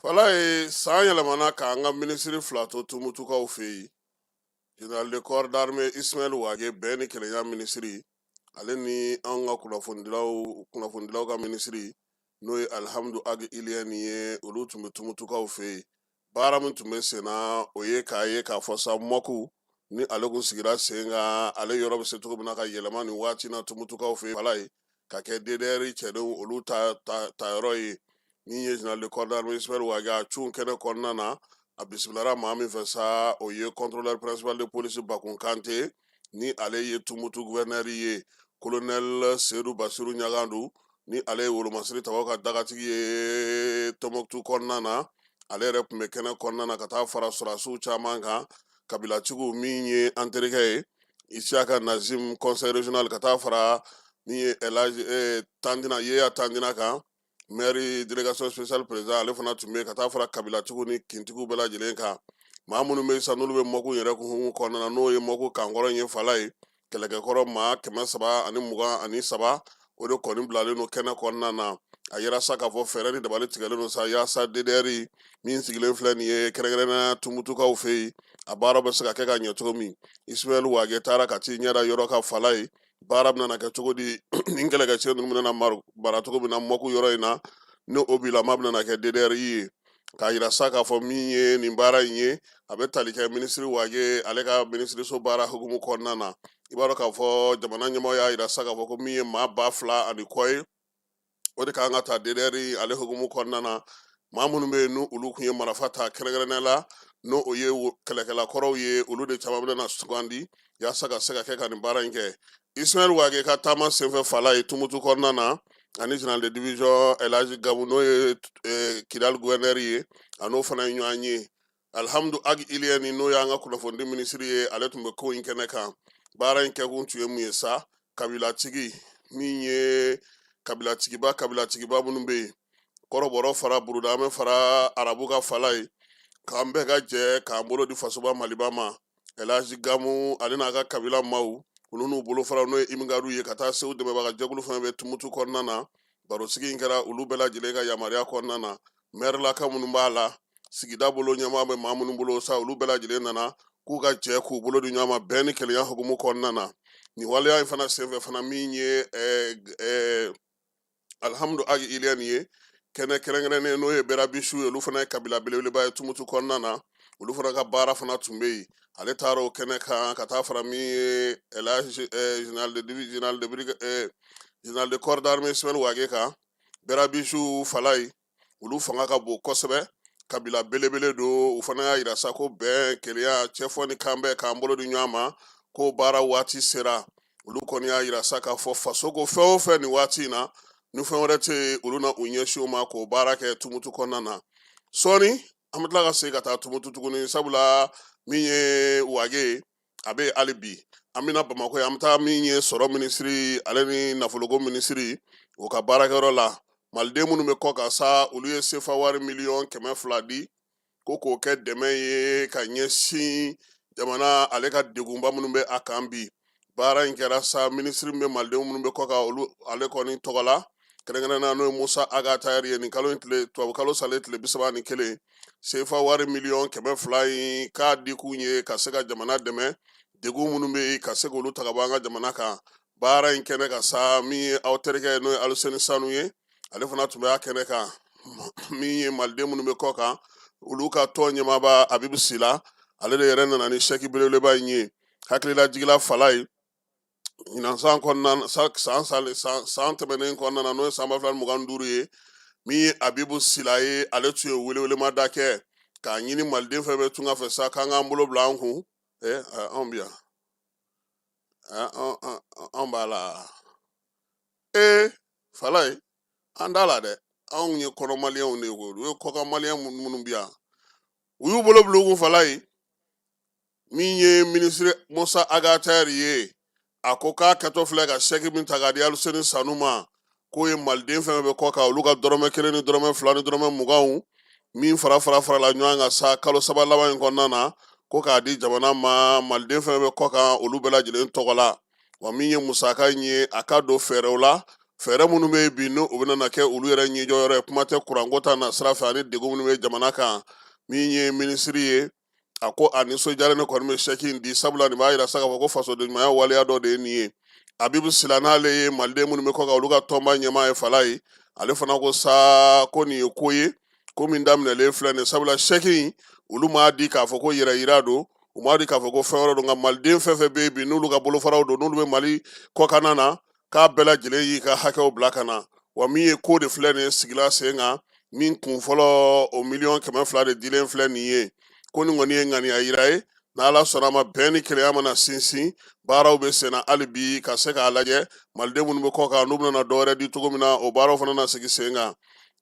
Fala ye san yɛlɛmana k'an ka minisiri fila to Tumutukaw fɛ yen. Général de corps d'armée Ismaël Wagué, bɛn ni kelenya minisiri, ale ni an ka kunnafonidilaw ka minisiri, n'o ye Alihamudu Agi Iliyɛni ye, olu tun bɛ Tumutukaw fɛ yen. Baara min tun bɛ sen na, o ye k'a ye k'a fɔ sa MOC ni ale kun sigira sen kan, ale yɔrɔ bɛ se cogo min na ka yɛlɛma nin waati na Tumutukaw fɛ yen, Fala ye ka kɛ DDR cɛdenw olu ta tayɔrɔ ye. Min ye général de corps d'armée Ismaël Wagué, a cun kɛnɛ kɔnɔna na, a bisimilara maa min fɛ sa, o ye contrôleur principal de police Bakun Kante, ni ale ye Tumutu gouverneur ye, colonel Seydou Basiru Ɲagandu, ni ale ye wolomasiri tabaw ka dagatigi ye Tɔnbɔkutu kɔnɔna na, ale yɛrɛ tun bɛ kɛnɛ kɔnɔna na ka taa fara sɔrɔdasiw caman kan, kabilatigiw, min ye an terikɛ ye Isiyaka Nazim, conseil régional, ka taa fara min ye Elaji Tandina Yeya Tandina kan. Maire délégation spéciale président, ale fana tun bɛ ka taa fara kabilatigiw ni kintigiw bɛɛ lajɛlen kan. Maa minnu bɛ sa, n'olu bɛ Mɔku yɛrɛ hukumu kɔnɔna na, n'o ye Mɔku kankɔrɔ ye, fala ye kɛlɛkɛkɔrɔ maa 323, o de kɔni bilalen don kɛnɛ kɔnɔna na. A yira sa k'a fɔ fɛɛrɛ ni dabali tigɛlen don sa yaasa DDR min sigilen filɛ nin ye, kɛrɛnkɛrɛnnenya Tumutukaw fɛ yen, a baara bɛ se ka kɛ ka ɲɛ cogo min. Ismaël Wagué taara ka t'i ɲɛ da yɔrɔ kan fala ye, baara bɛna kɛ cogo di, nin kɛlɛkɛcɛ ninnu bɛna mara cogo min na Mɔku yɔrɔ in na, ni o bilama bɛna kɛ DDR ye. K'a yira sa k'a fɔ min ye nin baara in ye, a bɛ tali kɛ minisiri Wagué ale ka minisiriso baara hukumu kɔnɔna na. I b'a dɔn k'a fɔ jamana ɲɛmɔgɔ y'a yira sa k'a fɔ ko min ye maa 2000 ani kɔ ye, o de kan ka ta DDR ale hukumu kɔnɔna na. Maa minnu bɛ yen, n'u olu tun ye marifa ta, kɛrɛnkɛrɛnnenya la n'o o ye kɛlɛkɛla kɔrɔw ye, olu de caman bɛna sugandi yaasa ka se ka kɛ ka nin baara in kɛ. Ismaël Wagué ka taama senfɛ fala ye Tumutu kɔnɔna na, ani général de division Elhaji Gamu, n'o ye Kidali gouverneur ye, a n'o fana ye ɲɔgɔn ye. Alhamdu Ag Ilyène, n'o y'an ka kunnafonidi minisiri ye, ale tun bɛ ko in kɛnɛ kan. Baara in kɛkun tun ye mun ye sa? Kabilatigi min ye kabilatigiba minnu bɛ yen, kɔrɔbɔrɔ fara burudamɛ fara arabu ka fala ye, k'an bɛɛ ka jɛ k'an bolo di fasoba Maliba ma. Elhaji Gamu ale n'a ka kabila maaw, olu n'u bolofaraw, n'o ye Imgadu ye, ka taa Segu dɛmɛbaga jɛkulu fɛn bɛ Tumutu kɔnɔna na. Barosigi in kɛra olu bɛɛ lajɛlen ka yamaruya kɔnɔna na. Mɛrilaka minnu b'a la, sigida bolo ɲɛmaa bɛ maa minnu bolo sa, olu bɛɛ lajɛlen nana k'u ka jɛ k'u bolo di ɲɔgɔn ma bɛn ni kelenya hukumu kɔnɔna na. Nin waleya in fana senfɛ fana, min ye Alhamdu Ag Ilyène ye, kɛnɛ kɛrɛnkɛrɛnnen, n'o ye Bɛrabisiw ye, olu fana ye kabila belebeleba ye Tumutu kɔnɔna na, olu fana ka baara fana tun bɛ yen. Ale taara o kɛnɛ kan ka taa fara min ye Elhaji général de division, général de brigade, général de corps d'armée Ismaël Wagué kan. Bɛrabisiw fala ye, olu fanga ka bon kosɛbɛ, kabila belebele don. U fana y'a yira sa ko bɛn, kelenya, cɛfɔ ni kanbɛn, k'an bolo di ɲɔgɔn ma, ko baara waati sera. Olu kɔni y'a yira sa k'a fɔ faso ko fɛn o fɛn nin waati in na, ni fɛn wɛrɛ tɛ yen, olu na u ɲɛsin o ma k'o baara kɛ Tumutu kɔnɔna na. Sɔɔni an bɛ tila ka segin ka taa Tumutu tuguni, sabula min ye Wagué ye, a bɛ hali bi. An bɛna Bamakɔ yan, an bɛ taa min ye sɔrɔ minisiri ale ni nafoloko minisiri, o ka baarakɛyɔrɔ la. Maliden minnu bɛ kɔ kan sa, olu ye sefa wari miliyɔn 200 di ko k'o kɛ dɛmɛ ye ka ɲɛsin jamana ale ka degunba minnu bɛ a kan bi. Baara in kɛra sa, minisiri min bɛ malidenw minnu bɛ kɔ kan olu ale kɔni tɔgɔ la, kɛrɛnkɛrɛnnenya n'o ye Musa Ag Attaher ye, nin kalo in tile, tubabu kalo salen tile 31, sefa wari miliyɔn 200 in k'a di kun ye ka se ka jamana dɛmɛ, degun minnu bɛ yen, ka se k'olu ta ka bɔ an ka jamana kan. Baara in kɛnɛ kan sa, min ye aw terikɛ, n'o ye Aluseni Sanu ye, ale fana tun bɛ a kɛnɛ kan. Min ye maliden minnu bɛ kɔ kan, olu ka tɔn ɲɛmaaba Abibu Sila, ale de yɛrɛ nana ni sɛki belebeleba in ye. Hakililajigila fala ye, ɲinan san kɔnɔna, san san san tɛmɛnen kɔnɔna na, n'o ye san 2025 ye, min ye Abibu Sila ye, ale tun ye welewelemada kɛ k'a ɲini maliden fɛn bɛ tunga fɛ sa, k'an k'an bolo bila an kun. Anw bi yan, anw b'a la. Ee, fala ye, an t'a la dɛ. Anw ye kɔnɔ maliyɛnw de ye koyi, olu ye kɔkan maliyɛn minnu bi yan, u y'u bolo bila u kun fala ye. Min ye minisiri Musa Ag Attaher ye, a ko k'a kɛtɔ filɛ ka sɛki min ta k'a di Aluseni Sanu ma, k'o ye maliden fɛn fɛn bɛ kɔ kan, olu ka dɔrɔmɛ 1 ni dɔrɔmɛ 2 ni dɔrɔmɛ 20 min fara fara farala ɲɔgɔn kan sa kalo 3 laban in kɔnɔna na, ko k'a di jamana ma maliden fɛn fɛn bɛ kɔ kan, olu bɛɛ lajɛlen tɔgɔ la. Wa min ye musaka in ye, a ka don fɛɛrɛw la, fɛɛrɛ minnu bɛ yen bi, n'o bɛna kɛ olu yɛrɛ ɲɛjɔyɔrɔ ye, kuma tɛ kuranko ta na sira fɛ ani degun minnu bɛ jamana kan. Min ye minisiri ye, a ko a nisɔndiyalen ne kɔni bɛ sɛki in di, sabula nin b'a yira sa k'a fɔ ko fasodenɲumanya waleya dɔ de ye nin ye. Abibu Sila, n'ale ye maliden minnu bɛ kɔ kan, olu ka tɔnba ɲɛmaa ye fala ye, ale fana ko sa ko nin ye ko ye, ko min daminɛlen filɛ nin, sabula sɛki in, olu m'a di k'a fɔ ko yɛrɛ yira don, u m'a di k'a fɔ ko fɛn wɛrɛ don, nka maliden fɛn fɛn bɛ yen bi, n'olu ka bolofaraw don, n'olu bɛ Mali kɔkanna na, k'a bɛɛ lajɛlen y'i ka hakɛw bila ka na. Wa min ye ko de filɛ nin ye sigila sen kan, min kun fɔlɔ, o miliyɔn 200 de dilen filɛ nin ye, ko nin kɔni ye ŋaniya yira ye. N'Ala sɔnna a ma, bɛn ni kelenya mana sinsin, baaraw bɛ senna hali bi ka se k'a lajɛ maliden minnu bɛ kɔ kan, n'u bɛna dɔ wɛrɛ di cogo min na, o baaraw fana na sigi sen kan.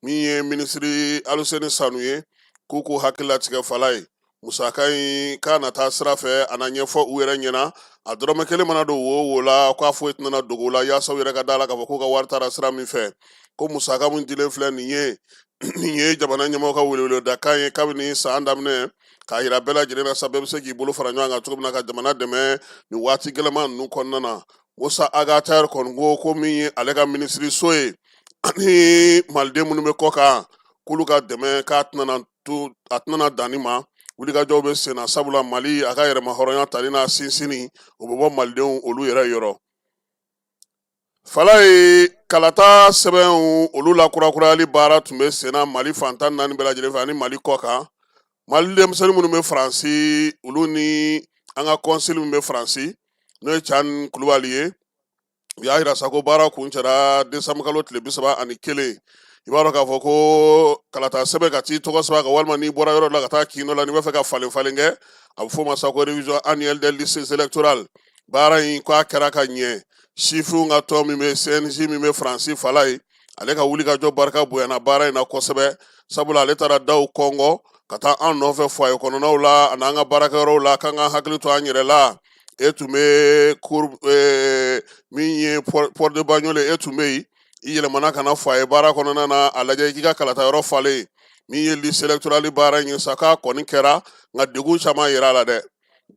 Min ye minisiri Aluseni Sanu ye, k'u k'u hakili latigɛ fala ye. Musaka in k'a na taa sira fɛ, a na ɲɛfɔ u yɛrɛ ɲɛna. A dɔrɔmɛ kelen mana don wo wo la, k'a foyi tɛna dogo la, yaasa u yɛrɛ ka da la k'a fɔ k'u ka wari taara sira min fɛ. Ko musaka min dilen filɛ nin ye, nin ye jamana ɲɛmɔgɔ ka weleweledakan ye kabini san daminɛ, k'a yira bɛɛ lajɛlen na sa, bɛɛ bɛ se k'i bolo fara ɲɔgɔn kan cogo min na ka jamana dɛmɛ nin waati gɛlɛman ninnu kɔnɔna na. Musa Ag Attaher kɔni ko min ye ale ka minisiriso ye ani maliden minnu bɛ kɔ kan, k'olu ka dɛmɛ k'a tɛna to, a tɛna dan nin ma. Wulikajɔw bɛ sen na, sabula Mali a ka yɛrɛmahɔrɔnya tali n'a sinsinni, o bɛ bɔ malidenw olu yɛrɛ yɔrɔ. Falaye, kalata sɛbɛnw olu lakurakurayali baara tun bɛ sen na Mali fan 14 bɛɛ lajɛlen fɛ ani Mali kɔ kan. Mali denmisɛnnin minnu bɛ Faransi, olu ni an ka kɔnsili min bɛ Faransi, n'o ye Can Kulubali ye, u y'a yira sa ko baara kuncɛra desanburu kalo tile 31. I b'a dɔn k'a fɔ ko kalata sɛbɛn ka t'i tɔgɔ sɛbɛn kan, walima n'i bɔra yɔrɔ dɔ la ka taa kin dɔ la, n'i b'a fɛ ka falen falen kɛ, a bɛ f'o ma sa ko révision annuelle des listes électorales. Baara in k'a kɛra ka ɲɛ. Sifinw ka tɔn min bɛ CNJ min bɛ Faransi, Falaye, ale ka wulikajɔ barika bonyana baara in na kosɛbɛ, sabula ale taara daw kɔngɔ ka taa an nɔfɛ foyer kɔnɔnaw la ani an ka baarakɛyɔrɔw la, k'an ka hakili to an yɛrɛ la. E tun bɛ cour min ye Porte de Bagnolet, e tun bɛ yen, i yɛlɛmana ka na foyer baara kɔnɔna na, a lajɛ i k'i ka kalata yɔrɔ falen. Min ye liste électorale baara in ye sa, k'a kɔni kɛra, nka degun caman yera a la dɛ.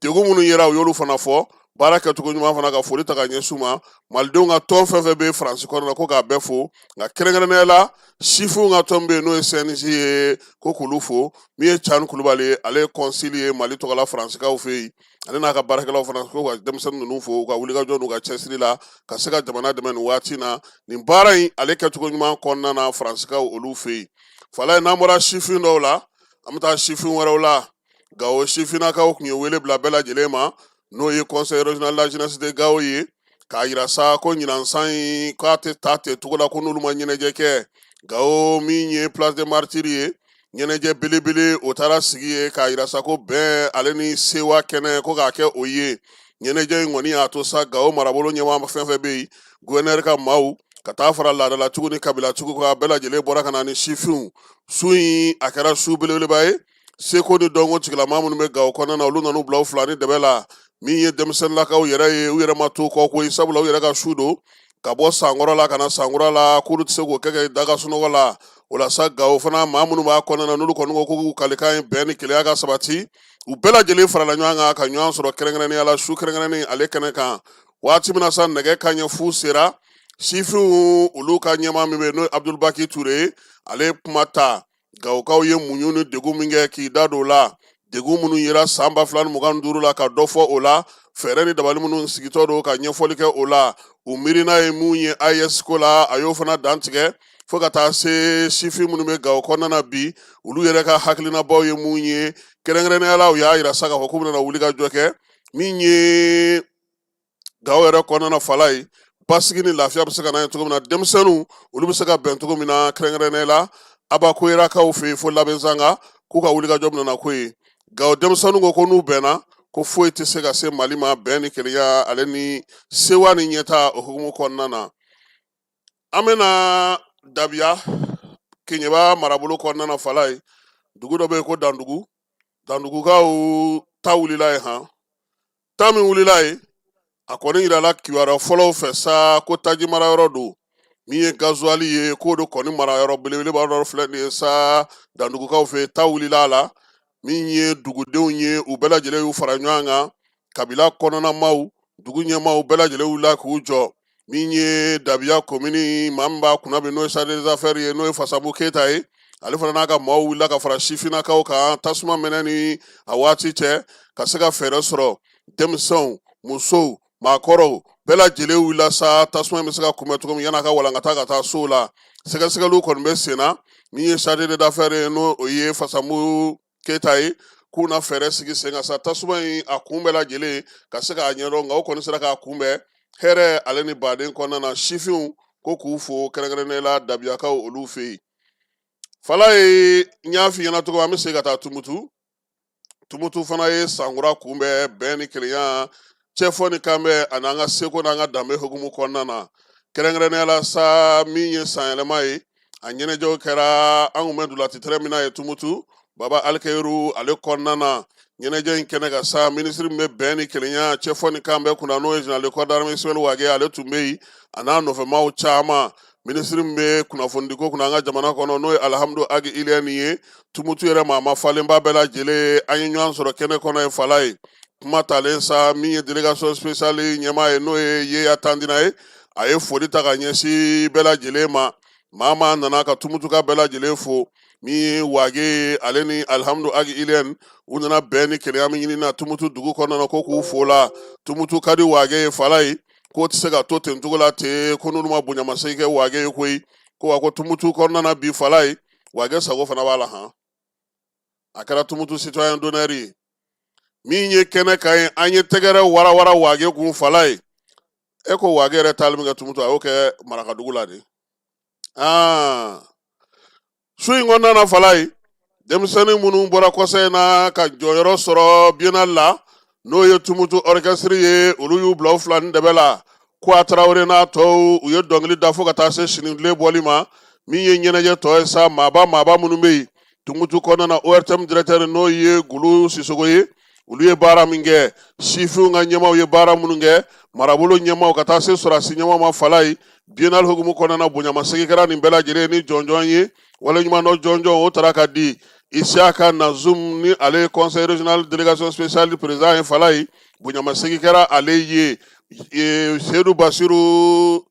Degun minnu yera, u y'olu fana fɔ. Baara kɛcogo ɲuman fana, ka foli ta ka ɲɛsin u ma. Malidenw ka tɔn fɛn fɛn bɛ Faransi kɔnɔna na, ko k'a bɛɛ fo, nka kɛrɛnkɛrɛnnenya la sifinw ka tɔn bɛ yen, n'o ye CNJ ye, ko k'olu fo. Min ye Can Kulubali ye, ale ye kɔnsili ye Mali tɔgɔ la Faransikaw fɛ yen, ale n'a ka baarakɛlaw fana, ko ka denmisɛnnin ninnu fo u ka wulikajɔ n'u ka cɛsiri la ka se ka jamana dɛmɛ nin waati na, nin baara in ale kɛcogo ɲuman kɔnɔna na Faransikaw olu fɛ yen. Falaye, n'an bɔra sifin dɔw la, an bɛ taa sifin wɛrɛw la. Gawo sifinnakaw tun ye wele bila bɛɛ lajɛlen ma, n'o ye Conseil régional de la jeunesse de Gao ye, k'a yira sa ko ɲinan san in k'a tɛ taa ten cogo la, ko n'olu ma ɲɛnajɛ kɛ Gawo min ye Place des Martyrs ye, ɲɛnajɛ belebele o taara sigi ye, k'a yira sa ko bɛn ale ni sewa kɛnɛ, ko k'a kɛ o ye. Ɲɛnajɛ in kɔni y'a to sa Gawo marabolo ɲɛmaa fɛn fɛn bɛ yen, gouverneur ka maaw, ka taa fara laadalatigiw ni kabilatigiw kan, bɛɛ lajɛlen bɔra ka na ni sifinw. Su in a kɛra su belebeleba ye. Seko ni dɔnko tigilamaa minnu bɛ Gawo kɔnɔna na, olu nan'u bila u fila ni dɛbɛ la. Min ye denmisɛnninlakaw yɛrɛ ye, u yɛrɛ ma to kɔ koyi, sabula u yɛrɛ ka su don ka bɔ sankɔrɔ la ka na sankura la, k'olu tɛ se k'o kɛ ka da ka sunɔgɔ la. O la sa, Gawo fana maa minnu b'a kɔnɔna na, n'olu kɔni ko k'u kalikan ye bɛn ni kelenya ka sabati, u bɛɛ lajɛlen farala ɲɔgɔn kan ka ɲɔgɔn sɔrɔ kɛrɛnkɛrɛnnenya la su kɛrɛnkɛrɛnnen ale kɛnɛ kan. Waati min na sa nɛgɛ kanɲɛ 0 sera, sifinw olu ka ɲɛmaa min bɛ yen, n'o ye Abdulbaki Ture ye, ale ye kuma ta. Gawokaw ye muɲu ni degun min kɛ, k'i da don o la, degun minnu yera san 2025 la, ka dɔ fɔ o la, fɛɛrɛ ni dabali minnu sigitɔ don, ka ɲɛfɔli kɛ o la, u miirina ye mun ye AES ko la, a y'o fana dantigɛ, fo ka taa se sifin minnu bɛ Gawo kɔnɔna na bi, olu yɛrɛ ka hakilinabaw ye mun ye. Kɛrɛnkɛrɛnnenya la, u y'a yira sa k'a fɔ k'u bɛna wuli ka jɔ kɛ min ye Gawo yɛrɛ kɔnɔna na, Falaye, basigi ni lafiya bɛ se ka na ye cogo min na, denmisɛnninw olu bɛ se ka bɛn cogo min na, kɛrɛnkɛrɛnnenya la Abakoyirakaw fɛ yen fo Labezanga, k'u ka wulikajɔ bɛna na ko ye. Gawo denmisɛnninw ko ko n'u bɛnna, ko foyi tɛ se ka se Mali ma, bɛn ni kelenya ale ni sewa ni ɲɛtaa o hukumu kɔnɔna na. An bɛna Dabiya, Keɲeba marabolo kɔnɔna na, Falaye, dugu dɔ bɛ yen ko Dandugu. Dandugukaw ta wulila yen han. Ta min wulila yen, a kɔni yirala kibaruya fɔlɔw fɛ sa ko taji marayɔrɔ don, min ye gazuwali ye, k'o de kɔni marayɔrɔ belebeleba dɔ filɛ nin ye sa Dandugukaw fɛ. Ta wulila a la. Min ye dugudenw ye, u bɛɛ lajɛlen y'u fara ɲɔgɔn kan, kabila kɔnɔnamaw, dugu ɲɛmaaw bɛɛ lajɛlen wulila k'u jɔ. Min ye Dabiya komini maa min b'a kunna bi, n'o ye chargé des affaires ye, n'o ye Fasamu Keyita ye, ale fana n'a ka maaw wulila ka fara sifinnakaw kan tasuma mɛnɛ ni a waati cɛ, ka se ka fɛɛrɛ sɔrɔ. Denmisɛnw, musow, maakɔrɔw bɛɛ lajɛlen wulila sa tasuma in bɛ se ka kunbɛn cogo min yan'a ka walankata ka taa sow la. Sɛgɛsɛgɛliw kɔni bɛ sen na. Min ye chargé des affaires ye, n'o ye Fasamu Keyita ye, k'u na fɛɛrɛ sigi sen kan sa tasuma in a kun bɛɛ lajɛlen ka se k'a ɲɛdɔn, nka o kɔni sera k'a kunbɛn hɛrɛ ale ni baden kɔnɔna na. Sifinw ko k'u fo, kɛrɛnkɛrɛnnenya la Dabiyakaw olu fɛ yen. Falaye, n y'a f'i ɲɛna cogo, an bɛ se ka taa Tumutu. Tumutu fana ye sankura kunbɛn bɛn ni kelenya, cɛfɔ ni kanbɛn ani an ka seko n'an ka danbe hukumu kɔnɔna na. Kɛrɛnkɛrɛnnenya la sa, min ye sanyɛlɛma ye, a ɲɛnajɛw kɛra. An kun bɛ ntolaci terrain min na ye Tumutu, Baba Alikeyiru ale kɔnɔna na. Ɲɛnajɛ in kɛnɛ kan sa, minisiri min bɛ bɛn ni kelenya, cɛfɔ ni kanbɛn kunna, n'o ye général de corps d'armée Ismaël Wagué, ale tun bɛ yen, a n'a nɔfɛmaaw caman. Minisiri min bɛ kunnafonidiko kunna an ka jamana kɔnɔ, n'o ye Alihamudu Agi Iliyɛni ye, Tumutu yɛrɛ maa ma falenba bɛɛ lajɛlen, an ye ɲɔgɔn sɔrɔ kɛnɛ kɔnɔ ye. Falaye, kuma talen sa, min ye délégation spéciale ɲɛmaa ye, n'o ye Yeya Tandina ye, a ye foli ta ka ɲɛsin bɛɛ lajɛlen ma. Maa maa nana ka Tumutuka bɛɛ lajɛlen fo. Min ye Wage ye, ale ni Alihamudu Agi Iliyɛni, u nana bɛn ni kelenya min ɲini na Tumutu dugu kɔnɔna na, ko k'u fo la. Tumutu ka di Wage ye. Falaye k'o tɛ se ka to ten cogo la ten, ko n'olu ma bonyamasegin kɛ Wage ye koyi. Ko wa ko Tumutu kɔnɔna na bi, Falaye, Wage sago fana b'a la han. A kɛra Tumutu citoyen d'honneur ye. Min ye kɛnɛ kan ye, an ye tɛgɛrɛ warawara Wage kun. Falaye, e ko Wage yɛrɛ taali min kɛ Tumutu, a y'o kɛ marakadugu la de. Aa, su in kɔnɔna na, Falaye, denmisɛnnin minnu bɔra kɔsa in na ka jɔyɔrɔ sɔrɔ biennale la, n'o ye Tumutu orchestre ye, olu y'u bila u fila ni dɛbɛ la. Ko a Tarawele n'a tɔw, u ye dɔnkili da fo ka taa se sini tile bɔli ma. Min ye ɲɛnajɛ tɔ ye sa, maaba maaba minnu bɛ yen Tumutu kɔnɔna na, ORTM directeur, n'o ye Gulu Sisogo ye, olu ye baara min kɛ, sifinw ka ɲɛmaaw ye baara minnu kɛ, marabolo ɲɛmaaw ka taa se sɔrɔdasi ɲɛmaaw ma. Falaye, biennale hukumu kɔnɔna na, bonyamasegin kɛra nin bɛɛ lajɛlen ni jɔnjɔn ye. Waleɲumandɔn jɔnjɔn, o tara ka di Isiyaka Nazum, ni ale ye conseil régional délégation spéciale président ye. Falaye, bonyamasegin kɛra ale ye. Sedu Basiru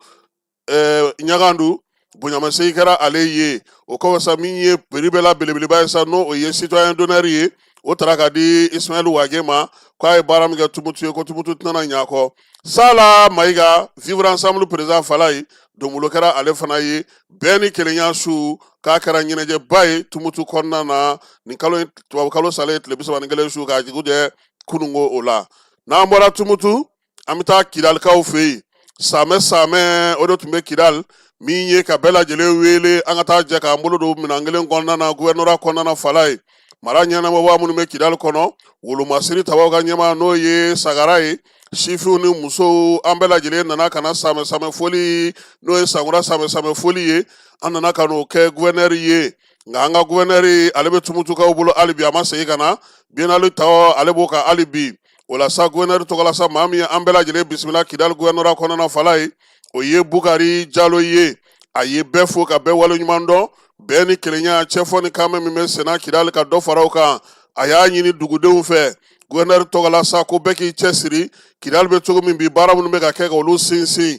Ɲagandu, bonyamasegin kɛra ale ye. O kɔfɛ sa, min ye prix bɛɛ la belebeleba ye sa, n'o o ye citoyen d'honneur ye, o tara ka di Ismaël Wage ma, k'a ye baara min kɛ Tumutu ye, ko Tumutu tɛna ɲa kɔ. Sala Mayiga, vivre ensemble président, Falaye, donbolo kɛra ale fana ye. Bɛn ni kelenya su, k'a kɛra ɲɛnajɛba ye Tumutu kɔnɔna na nin kalo in, tubabu kalo salen tile 31 su, k'a jugu jɛ kununko o la. N'an bɔra Tumutu, an bɛ taa Kidalikaw fɛ yen. Samɛ samɛ, o de tun bɛ Kidal. Min ye ka bɛɛ lajɛlen wele, an ka taa jɛ k'an bolo don minɛn kelen kɔnɔna na, gouvernorat kɔnɔna na. Falaye, mara ɲɛnamabaa minnu bɛ Kidali kɔnɔ, wolomasiri tabaw ka ɲɛmaa, n'o ye Sagara ye, sifinw ni musow, an bɛɛ lajɛlen nana ka na samɛ samɛ foli, n'o ye sankura samɛ samɛ foli ye, an nana ka n'o kɛ gouverneur ye. Nka an ka gouverneur, ale bɛ Tumutukaw bolo hali bi, a ma segin ka na. Biennale tɔ, ale b'o kan hali bi. O la sa, gouverneur tɔgɔ la sa, maa min ye an bɛɛ lajɛlen bisimila Kidali gouvernorat kɔnɔna na, Falaye, o ye Bukari Jalo ye. A ye bɛɛ fo ka bɛɛ waleɲuman dɔn. Bɛn ni kelenya, cɛfɔ ni kanbɛn min bɛ senna Kidali, ka dɔ fara o kan. A y'a ɲini dugudenw fɛ gouverneur tɔgɔ la sa, ko bɛɛ k'i cɛsiri. Kidali bɛ cogo min bi, baara minnu bɛ ka kɛ, ka olu sinsin.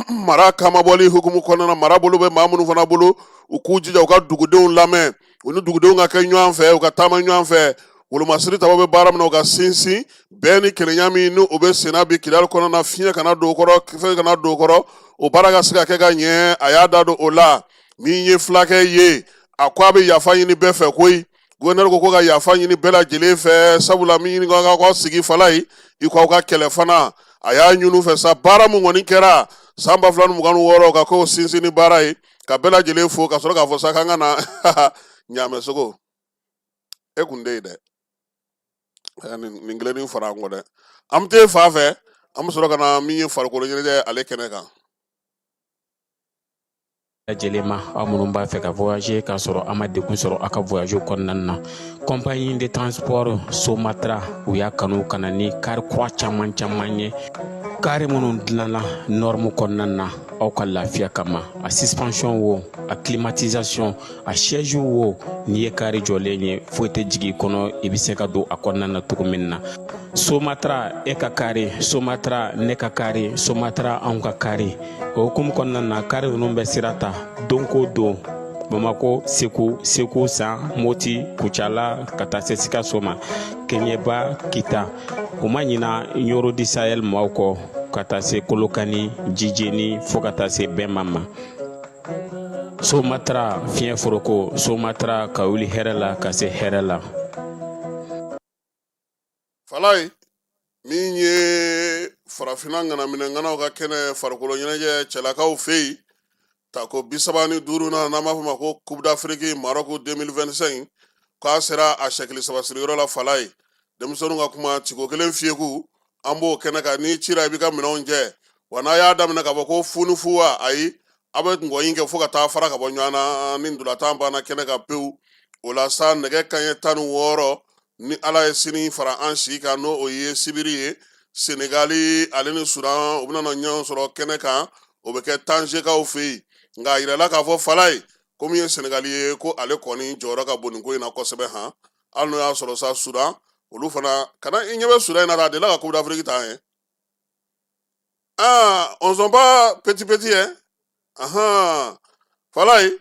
Mara kamabɔli hukumu kɔnɔna na, mara bolo bɛ maa minnu fana bolo, u k'u jija u ka dugudenw lamɛn, u ni dugudenw ka kɛ ɲɔgɔn fɛ, u ka taama ɲɔgɔn fɛ. Wolomasiri tabaw bɛ baara min na, u ka sinsin. Bɛn ni kelenya min ni o bɛ senna bi Kidali kɔnɔna na, fiɲɛ kana don o kɔrɔ, fɛn kana don o kɔrɔ, o baara ka se ka kɛ ka ɲɛ. A y'a da don o la. Min ye fulakɛ ye, a ko a bɛ yafa ɲini bɛɛ fɛ koyi. Gouverneur ko ka yafa ɲini bɛɛ lajɛlen fɛ, sabula min ɲini ka ka sigi, Falaye, i ko aw ka kɛlɛ fana. A y'a ɲini u fɛ sa, baara min kɔni kɛra san 2026, ka k'o sinsin ni baara ye, ka bɛɛ lajɛlen fo, ka sɔrɔ k'a fɔ sa k'an ka na ɲaamɛ sogo. E kun tɛ yen dɛ, nin kelennin fara an kɔ dɛ. An bɛ t'e fan fɛ, an bɛ sɔrɔ ka na min ye farikolo ɲɛnajɛ ale kɛnɛ kan. Lajɛlen ma, aw minnu b'a fɛ ka voyager k'a sɔrɔ a ma degun sɔrɔ aw ka voyage kɔnɔna na, compagnie de transport Somatra, u y'a kanu ka na ni kari kura caman caman ye, kari minnu dilanna norme kɔnɔna na aw ka lafiya kama. A suspension wo, a climatisation, a siège wo, n'i ye kari jɔlen ye, foyi tɛ jigin i kɔnɔ, i bɛ se ka don a kɔnɔna na cogo min na. Somatra, e ka kari Somatra, ne ka kari Somatra, anw ka kari. O hukumu kɔnɔna na, kari ninnu bɛ sira ta don ko don Bamako, Segu, Segu San, Moti, Kucala, ka taa se Sikaso ma, Kɛɲɛba, Kita. U ma ɲina Ɲɔrɔ du Sahel maaw kɔ, ka taa se Kolokani, Jijeni, fo ka taa se Bɛnma ma. Somatra, fiɲɛ foroko Somatra, ka wuli hɛrɛ la ka se hɛrɛ la. Falaye, min ye farafinna ŋanaminɛŋanaw ka kɛnɛ, farikolo ɲɛnajɛ cɛlakaw fɛ yen, tako 35nan, n'an b'a fɔ ma ko Coupe d'Afrique Maroc 2025, k'a sera a sɛkili saba siriyɔrɔ la. Falaye, denmisɛnninw ka kuma ciko kelen fiyeku, an b'o kɛnɛ kan. N'i cira, i b'i ka minɛnw jɛ wa. N'a y'a daminɛ k'a fɔ ko fu ni fu wa, ayi, a bɛ ngɔyin kɛ fo ka taa fara ka bɔ ɲɔgɔn na ni ntolatan banna kɛnɛ kan pewu. O la sa, nɛgɛ kanɲɛ 16. Ni Ala ye sini fara an si kan, n'o o ye sibiri ye, Senegali ale ni Sudan, u bɛna na ɲɔgɔn sɔrɔ kɛnɛ kan. O bɛ kɛ Tanzekaw fɛ yen. Nka a yirala k'a fɔ Falaye, ko min ye Senegali ye, ko ale kɔni jɔyɔrɔ ka bon nin ko in na kosɛbɛ han. Hali n'o y'a sɔrɔ sa, Sudan olu fana kana i ɲɛ bɛ Sudan in na dɛ, a delila ka Coupe d'Afrique ta an ye. Ah, on sont pas petit petit hein. Ahan, Falaye,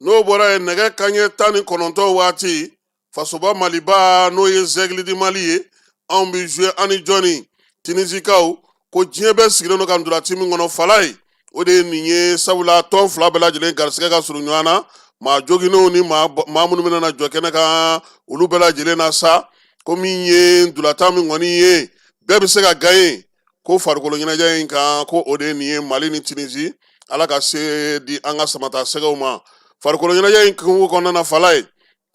n'o bɔra yen, nɛgɛ kanɲɛ 19 waati, fasoba Maliba, n'o ye Aigle du Mali ye, anw bɛ jouer an ni jɔnni? Tunisikaw. Ko diɲɛ bɛɛ sigilen don ka ntolaci min kɔnɔ, Falaye, o de ye nin ye, sabula tɔn fila bɛɛ lajɛlen garisigɛ ka surun ɲɔgɔn na. Maa joginnenw ni maa minnu bɛna na jɔ kɛnɛ kan, olu bɛɛ lajɛlen na sa, ko min ye ntolatan min kɔni ye, bɛɛ bɛ se ka gagner ko farikolo ɲɛnajɛ in kan, ko o de ye nin ye, Mali ni Tunisie. Ala ka se di an ka samata sɛgɛw ma farikolo ɲɛnajɛ in kungo kɔnɔna na. Falaye,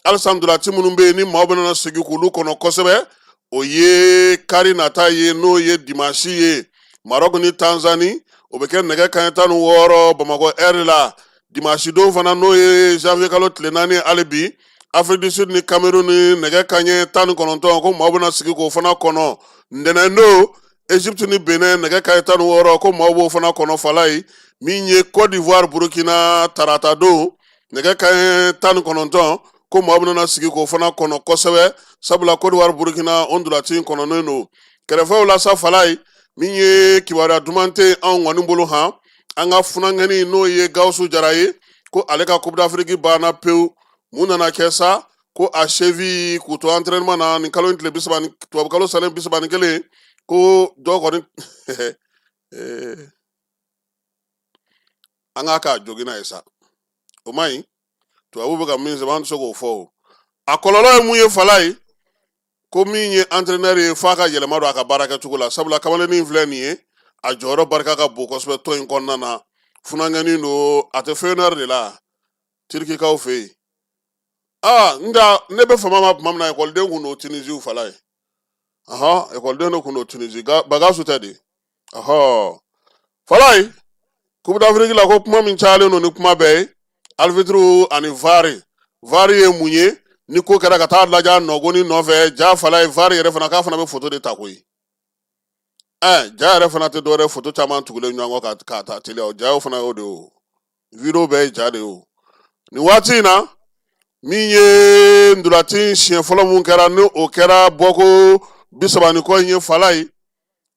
halisa ntolaci minnu bɛ yen ni maaw bɛna segin k'olu kɔnɔ kosɛbɛ, o ye kari nata ye, n'o ye dimansi ye, Maroc ni Tanzanie, o bɛ kɛ nɛgɛ kanɲɛ 16 Bamakɔ ɛri la. Dimansi don fana, n'o ye janvier kalo tile 4, hali bi Afrique du Sud ni Cameroun ni nɛgɛ kanɲɛ 19, ko maaw bɛna sigi k'o fana kɔnɔ. Ntɛnɛn don, Egypte ni Benin, nɛgɛ kanɲɛ 16, ko maaw b'o fana kɔnɔ. Falaye, min ye Côte d'Ivoire Burkina, tarata don, nɛgɛ kanɲɛ 19, ko maaw bɛna sigi k'o fana kɔnɔ kosɛbɛ, sabula Côte d'Ivoire Burkina, o ntolaci in kɔnɔnen don kɛrɛfɛw la sa. Falaye, min ye kibaruya duman tɛ anw kɔni bolo han, an ka funankɛni, n'o ye Gawusu Jara ye, ko ale ka Coupe d'Afrique banna pewu. Mun nana kɛ sa? Ko a cheville, k'u to entraînement na nin kalo in tile 30 ni tubabu kalo salen 31, ko dɔ kɔni an k'a k'a joginna ye sa, o man ɲi. Tubabu bɛ ka min sɛbɛn, an tɛ se k'o fɔ. O a kɔlɔlɔ ye mun ye, Falaye? Ko min ye entraîneur ye, f'a ka yɛlɛma don a ka baara kɛcogo la, sabula kamalennin filɛ nin ye, a jɔyɔrɔ barika ka bon kosɛbɛ tɔn in kɔnɔna na. Funankɛnin don, a tɛ Fener de la Tirikikaw fɛ yen. Aa, nka ne bɛ fama ma tuma min na, ekɔliden kun don Tunisie, Falaye. Ɔhɔn, ekɔliden de kun don Tunisie, Bagasu tɛ de. Ɔhɔ, Falaye, Coupe d'Afrique la, ko kuma min cayalen don ni kuma bɛɛ ye, arbitre ani VAR. VAR ye mun ye? Ni ko kɛra, ka taa lajɛ a nɔgɔni nɔfɛ ja. Falaye, VAR yɛrɛ fana, k'a fana bɛ foto de ta koyi. Ja yɛrɛ fana tɛ dɔwɛrɛ, foto caman tugulen ɲɔgɔn kɔ ka ta teliya. O ja fana y'o de ye, o video bɛɛ ye ja de ye. O nin waati in na, min ye ntolaci siɲɛ fɔlɔ mun kɛra, ni o kɛra bɔko 30 ni kɔ in ye, Falaye,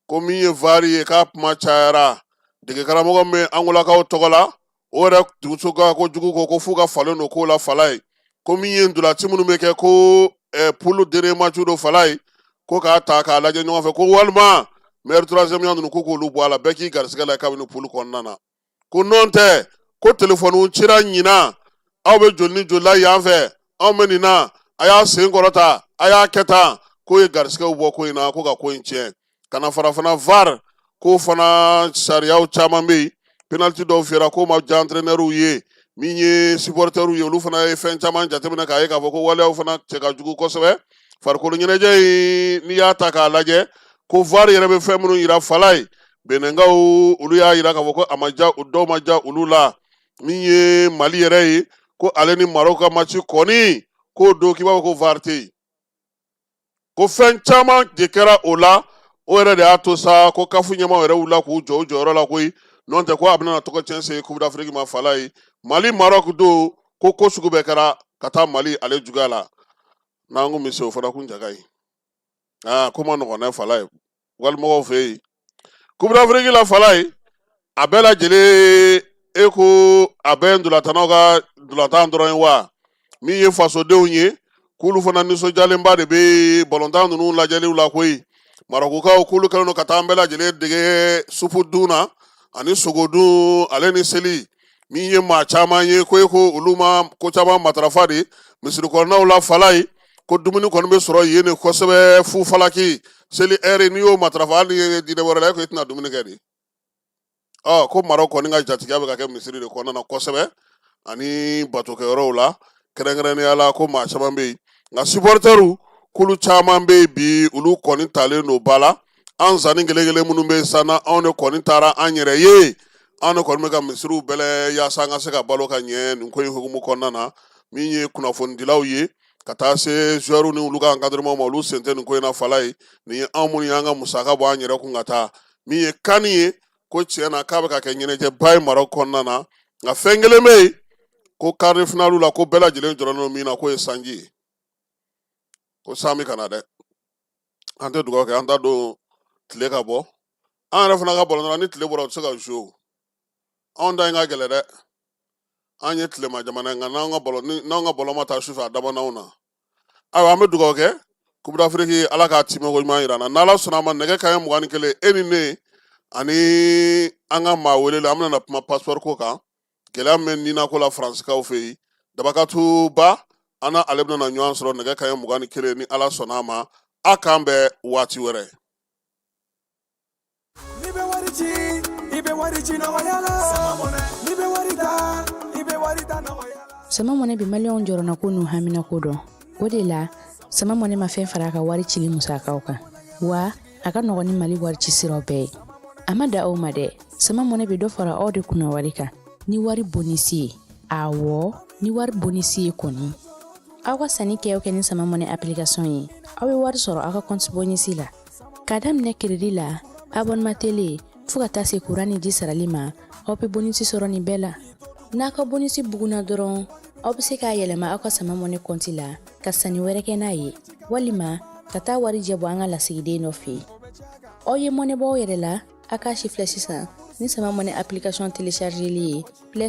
ko min ye VAR ye, k'a kuma cayara. Dege karamɔgɔ min bɛ Angolakaw tɔgɔ la, o yɛrɛ duguso ka ko jugu ko f'u ka falen don ko la. Falaye, ko min ye ntolaci minnu bɛ kɛ, ko poule dernier match don, Falaye, ko k'a ta k'a lajɛ ɲɔgɔn fɛ, ko walima meilleur troisième ninnu, ko k'olu bɔ a la, bɛɛ k'i garisigɛ la kabini poule kɔnɔna na. Ko nɔn tɛ, ko telefɔniw cira ɲinan, aw bɛ joli ni joli la yan fɛ, anw bɛ nin na, a y'a sen kɔrɔta, a y'a kɛ tan, k'o ye garisigɛw bɔ ko in na, ko ka ko in tiɲɛ. Ka na fara fana VAR ko fana, sariyaw caman bɛ yen, penalty dɔw fiyɛra, k'o ma diya entraîneur ye. Min ye supporters ye, olu fana ye fɛn caman jateminɛ k'a ye k'a fɔ ko waleyaw fana cɛ ka jugu kosɛbɛ farikolo ɲɛnajɛ in. N'i y'a ta k'a lajɛ, ko VAR yɛrɛ bɛ fɛn minnu yira, Falaye, Benɛnkaw olu y'a yira k'a fɔ ko a ma diya dɔw, ma diya olu la. Min ye Mali yɛrɛ ye, ko ale ni Maroc ka match kɔni, k'o don k'i b'a fɔ ko VAR tɛ yen, ko fɛn caman de kɛra o la. O yɛrɛ de y'a to sa ko CAF ɲɛmaaw yɛrɛ wulila k'u jɔ u jɔyɔrɔ la koyi. N'o tɛ, ko a bɛna tɔgɔ tiɲɛ se Coupe d'Afrique ma. Falaye, Mali Maroc don, ko sugu bɛɛ kɛra ka taa Mali ale juguya la. N'an ko misi, o fana kun ja ka ɲi. Aa, ko ma nɔgɔn dɛ, Falaye, walimɔgɔw fɛ yen Coupe d'Afrique la. Falaye, a bɛɛ lajɛlen, e ko a bɛɛ ntolatannaw ka ntolatan dɔrɔn ye wa? Min ye fasodenw ye, k'olu fana nisɔndiyalenba de bɛ balontan ninnu lajɛliw la koyi. Marɔkukaw, k'olu kɛlen don ka taa an bɛɛ lajɛlen dege supu dun na ani sogo dun ale ni seli. Min ye maa caman ye, ko e ko olu ma ko caman matarafa de misiri kɔnɔnaw la. Falaye, ko dumuni kɔni bɛ sɔrɔ yen de kosɛbɛ fu falaki seli ɛri. N'i y'o matarafa, hali n'i ye diinɛ wɛrɛ la, e ko i tɛna dumuni kɛ de. Ɔ, ko Marɔku kɔni ka jatigiya bɛ ka kɛ misiri de kɔnɔna na kosɛbɛ ani batokɛyɔrɔw la kɛrɛnkɛrɛnnenya la, ko maa caman bɛ yen. Nka supportɛriw, k'olu caman bɛ yen bi, olu kɔni talen don ba la. An zanni kelen kelen minnu bɛ yen san na, anw de kɔni taara an yɛrɛ ye, anw de kɔni bɛ ka misiriw bɛlɛ yaasa an ka se ka balo ka ɲɛ nin ko in hukumu kɔnɔna na. Min ye kunnafonidilaw ye Ka taa se joueurs ni olu ka encadrement ma, olu sen tɛ nin ko in na. Fala ye nin ye, anw minnu y'an ka musaka bɔ an yɛrɛ kun ka taa, min ye CAN ye, ko tiɲɛ na k'a bɛ ka kɛ ɲɛnajɛba ye Maroc kɔnɔna na. Nka fɛn kelen bɛ yen, ko quart de finale la, ko bɛɛ lajɛlen jɔrɔlen don min na, k'o ye sanji ye, ko san bɛ ka na dɛ. An tɛ dugawu kɛ, an t'a don tile ka bɔ. An yɛrɛ fana ka balon ni tile bɔra, u tɛ se ka jouer. Anw ta in ka gɛlɛn dɛ, an ye tilema jamana ye, nka n'an ka balon ni n'anw ka balon ma taa sufɛ, a daban'anw na. Ayiwa, an bɛ dugawu kɛ, Coupe d'Afrique, Ala k'a timɛko ɲuman yira an na. N'Ala sɔnna a ma, nɛgɛ kanɲɛ 21, e ni ne ani an ka maa welelen, an bɛna na kuma passeport ko kan, gɛlɛya min bɛ ninako la Faransikaw fɛ yen. Dabakatu ba, an na ale bɛna na ɲɔgɔn sɔrɔ nɛgɛ kanɲɛ 21, ni Ala sɔnna a ma. A k'an bɛn waati wɛrɛ. N'i bɛ wari ci, i bɛ wari ci nɔgɔya la. N'i bɛ wari ta, i bɛ wari ta nɔgɔya la. Sama Mɔnɛ bɛ Maliyɛnw jɔrɔnako n'u haminako dɔn. O de la, Sama Mɔnɛ ma fɛn fara a ka wari cili musakaw kan, wa a ka nɔgɔn ni Mali wari ci siraw bɛɛ ye. A ma da aw ma dɛ, Sama Mɔnɛ bɛ dɔ fara aw de kunna wari kan ni wari bonisi ye. Awɔ, ni wari bonisi ye kɔni. Aw ka sanni kɛ o kɛ ni Sama Mɔnɛ application ye, aw bɛ wari sɔrɔ aw ka compte bonisi la. K'a daminɛ crédit la, abonnement télé, fo ka taa se kuran ni ji sarali ma, aw bɛ bonisi sɔrɔ nin bɛɛ la. N'a ka bonisi bugunna dɔrɔn, aw bɛ se k'a yɛlɛma aw ka Sama Mɔnɛ kɔnti la ka sanni wɛrɛ kɛ n'a ye, walima ka taa warijɛ bɔ an ka lasigiden dɔ fɛ yen. Aw ye mɔnɛ bɔ aw yɛrɛ la, a k'a si filɛ sisan ni Sama Mɔnɛ application téléchargeli ye Play.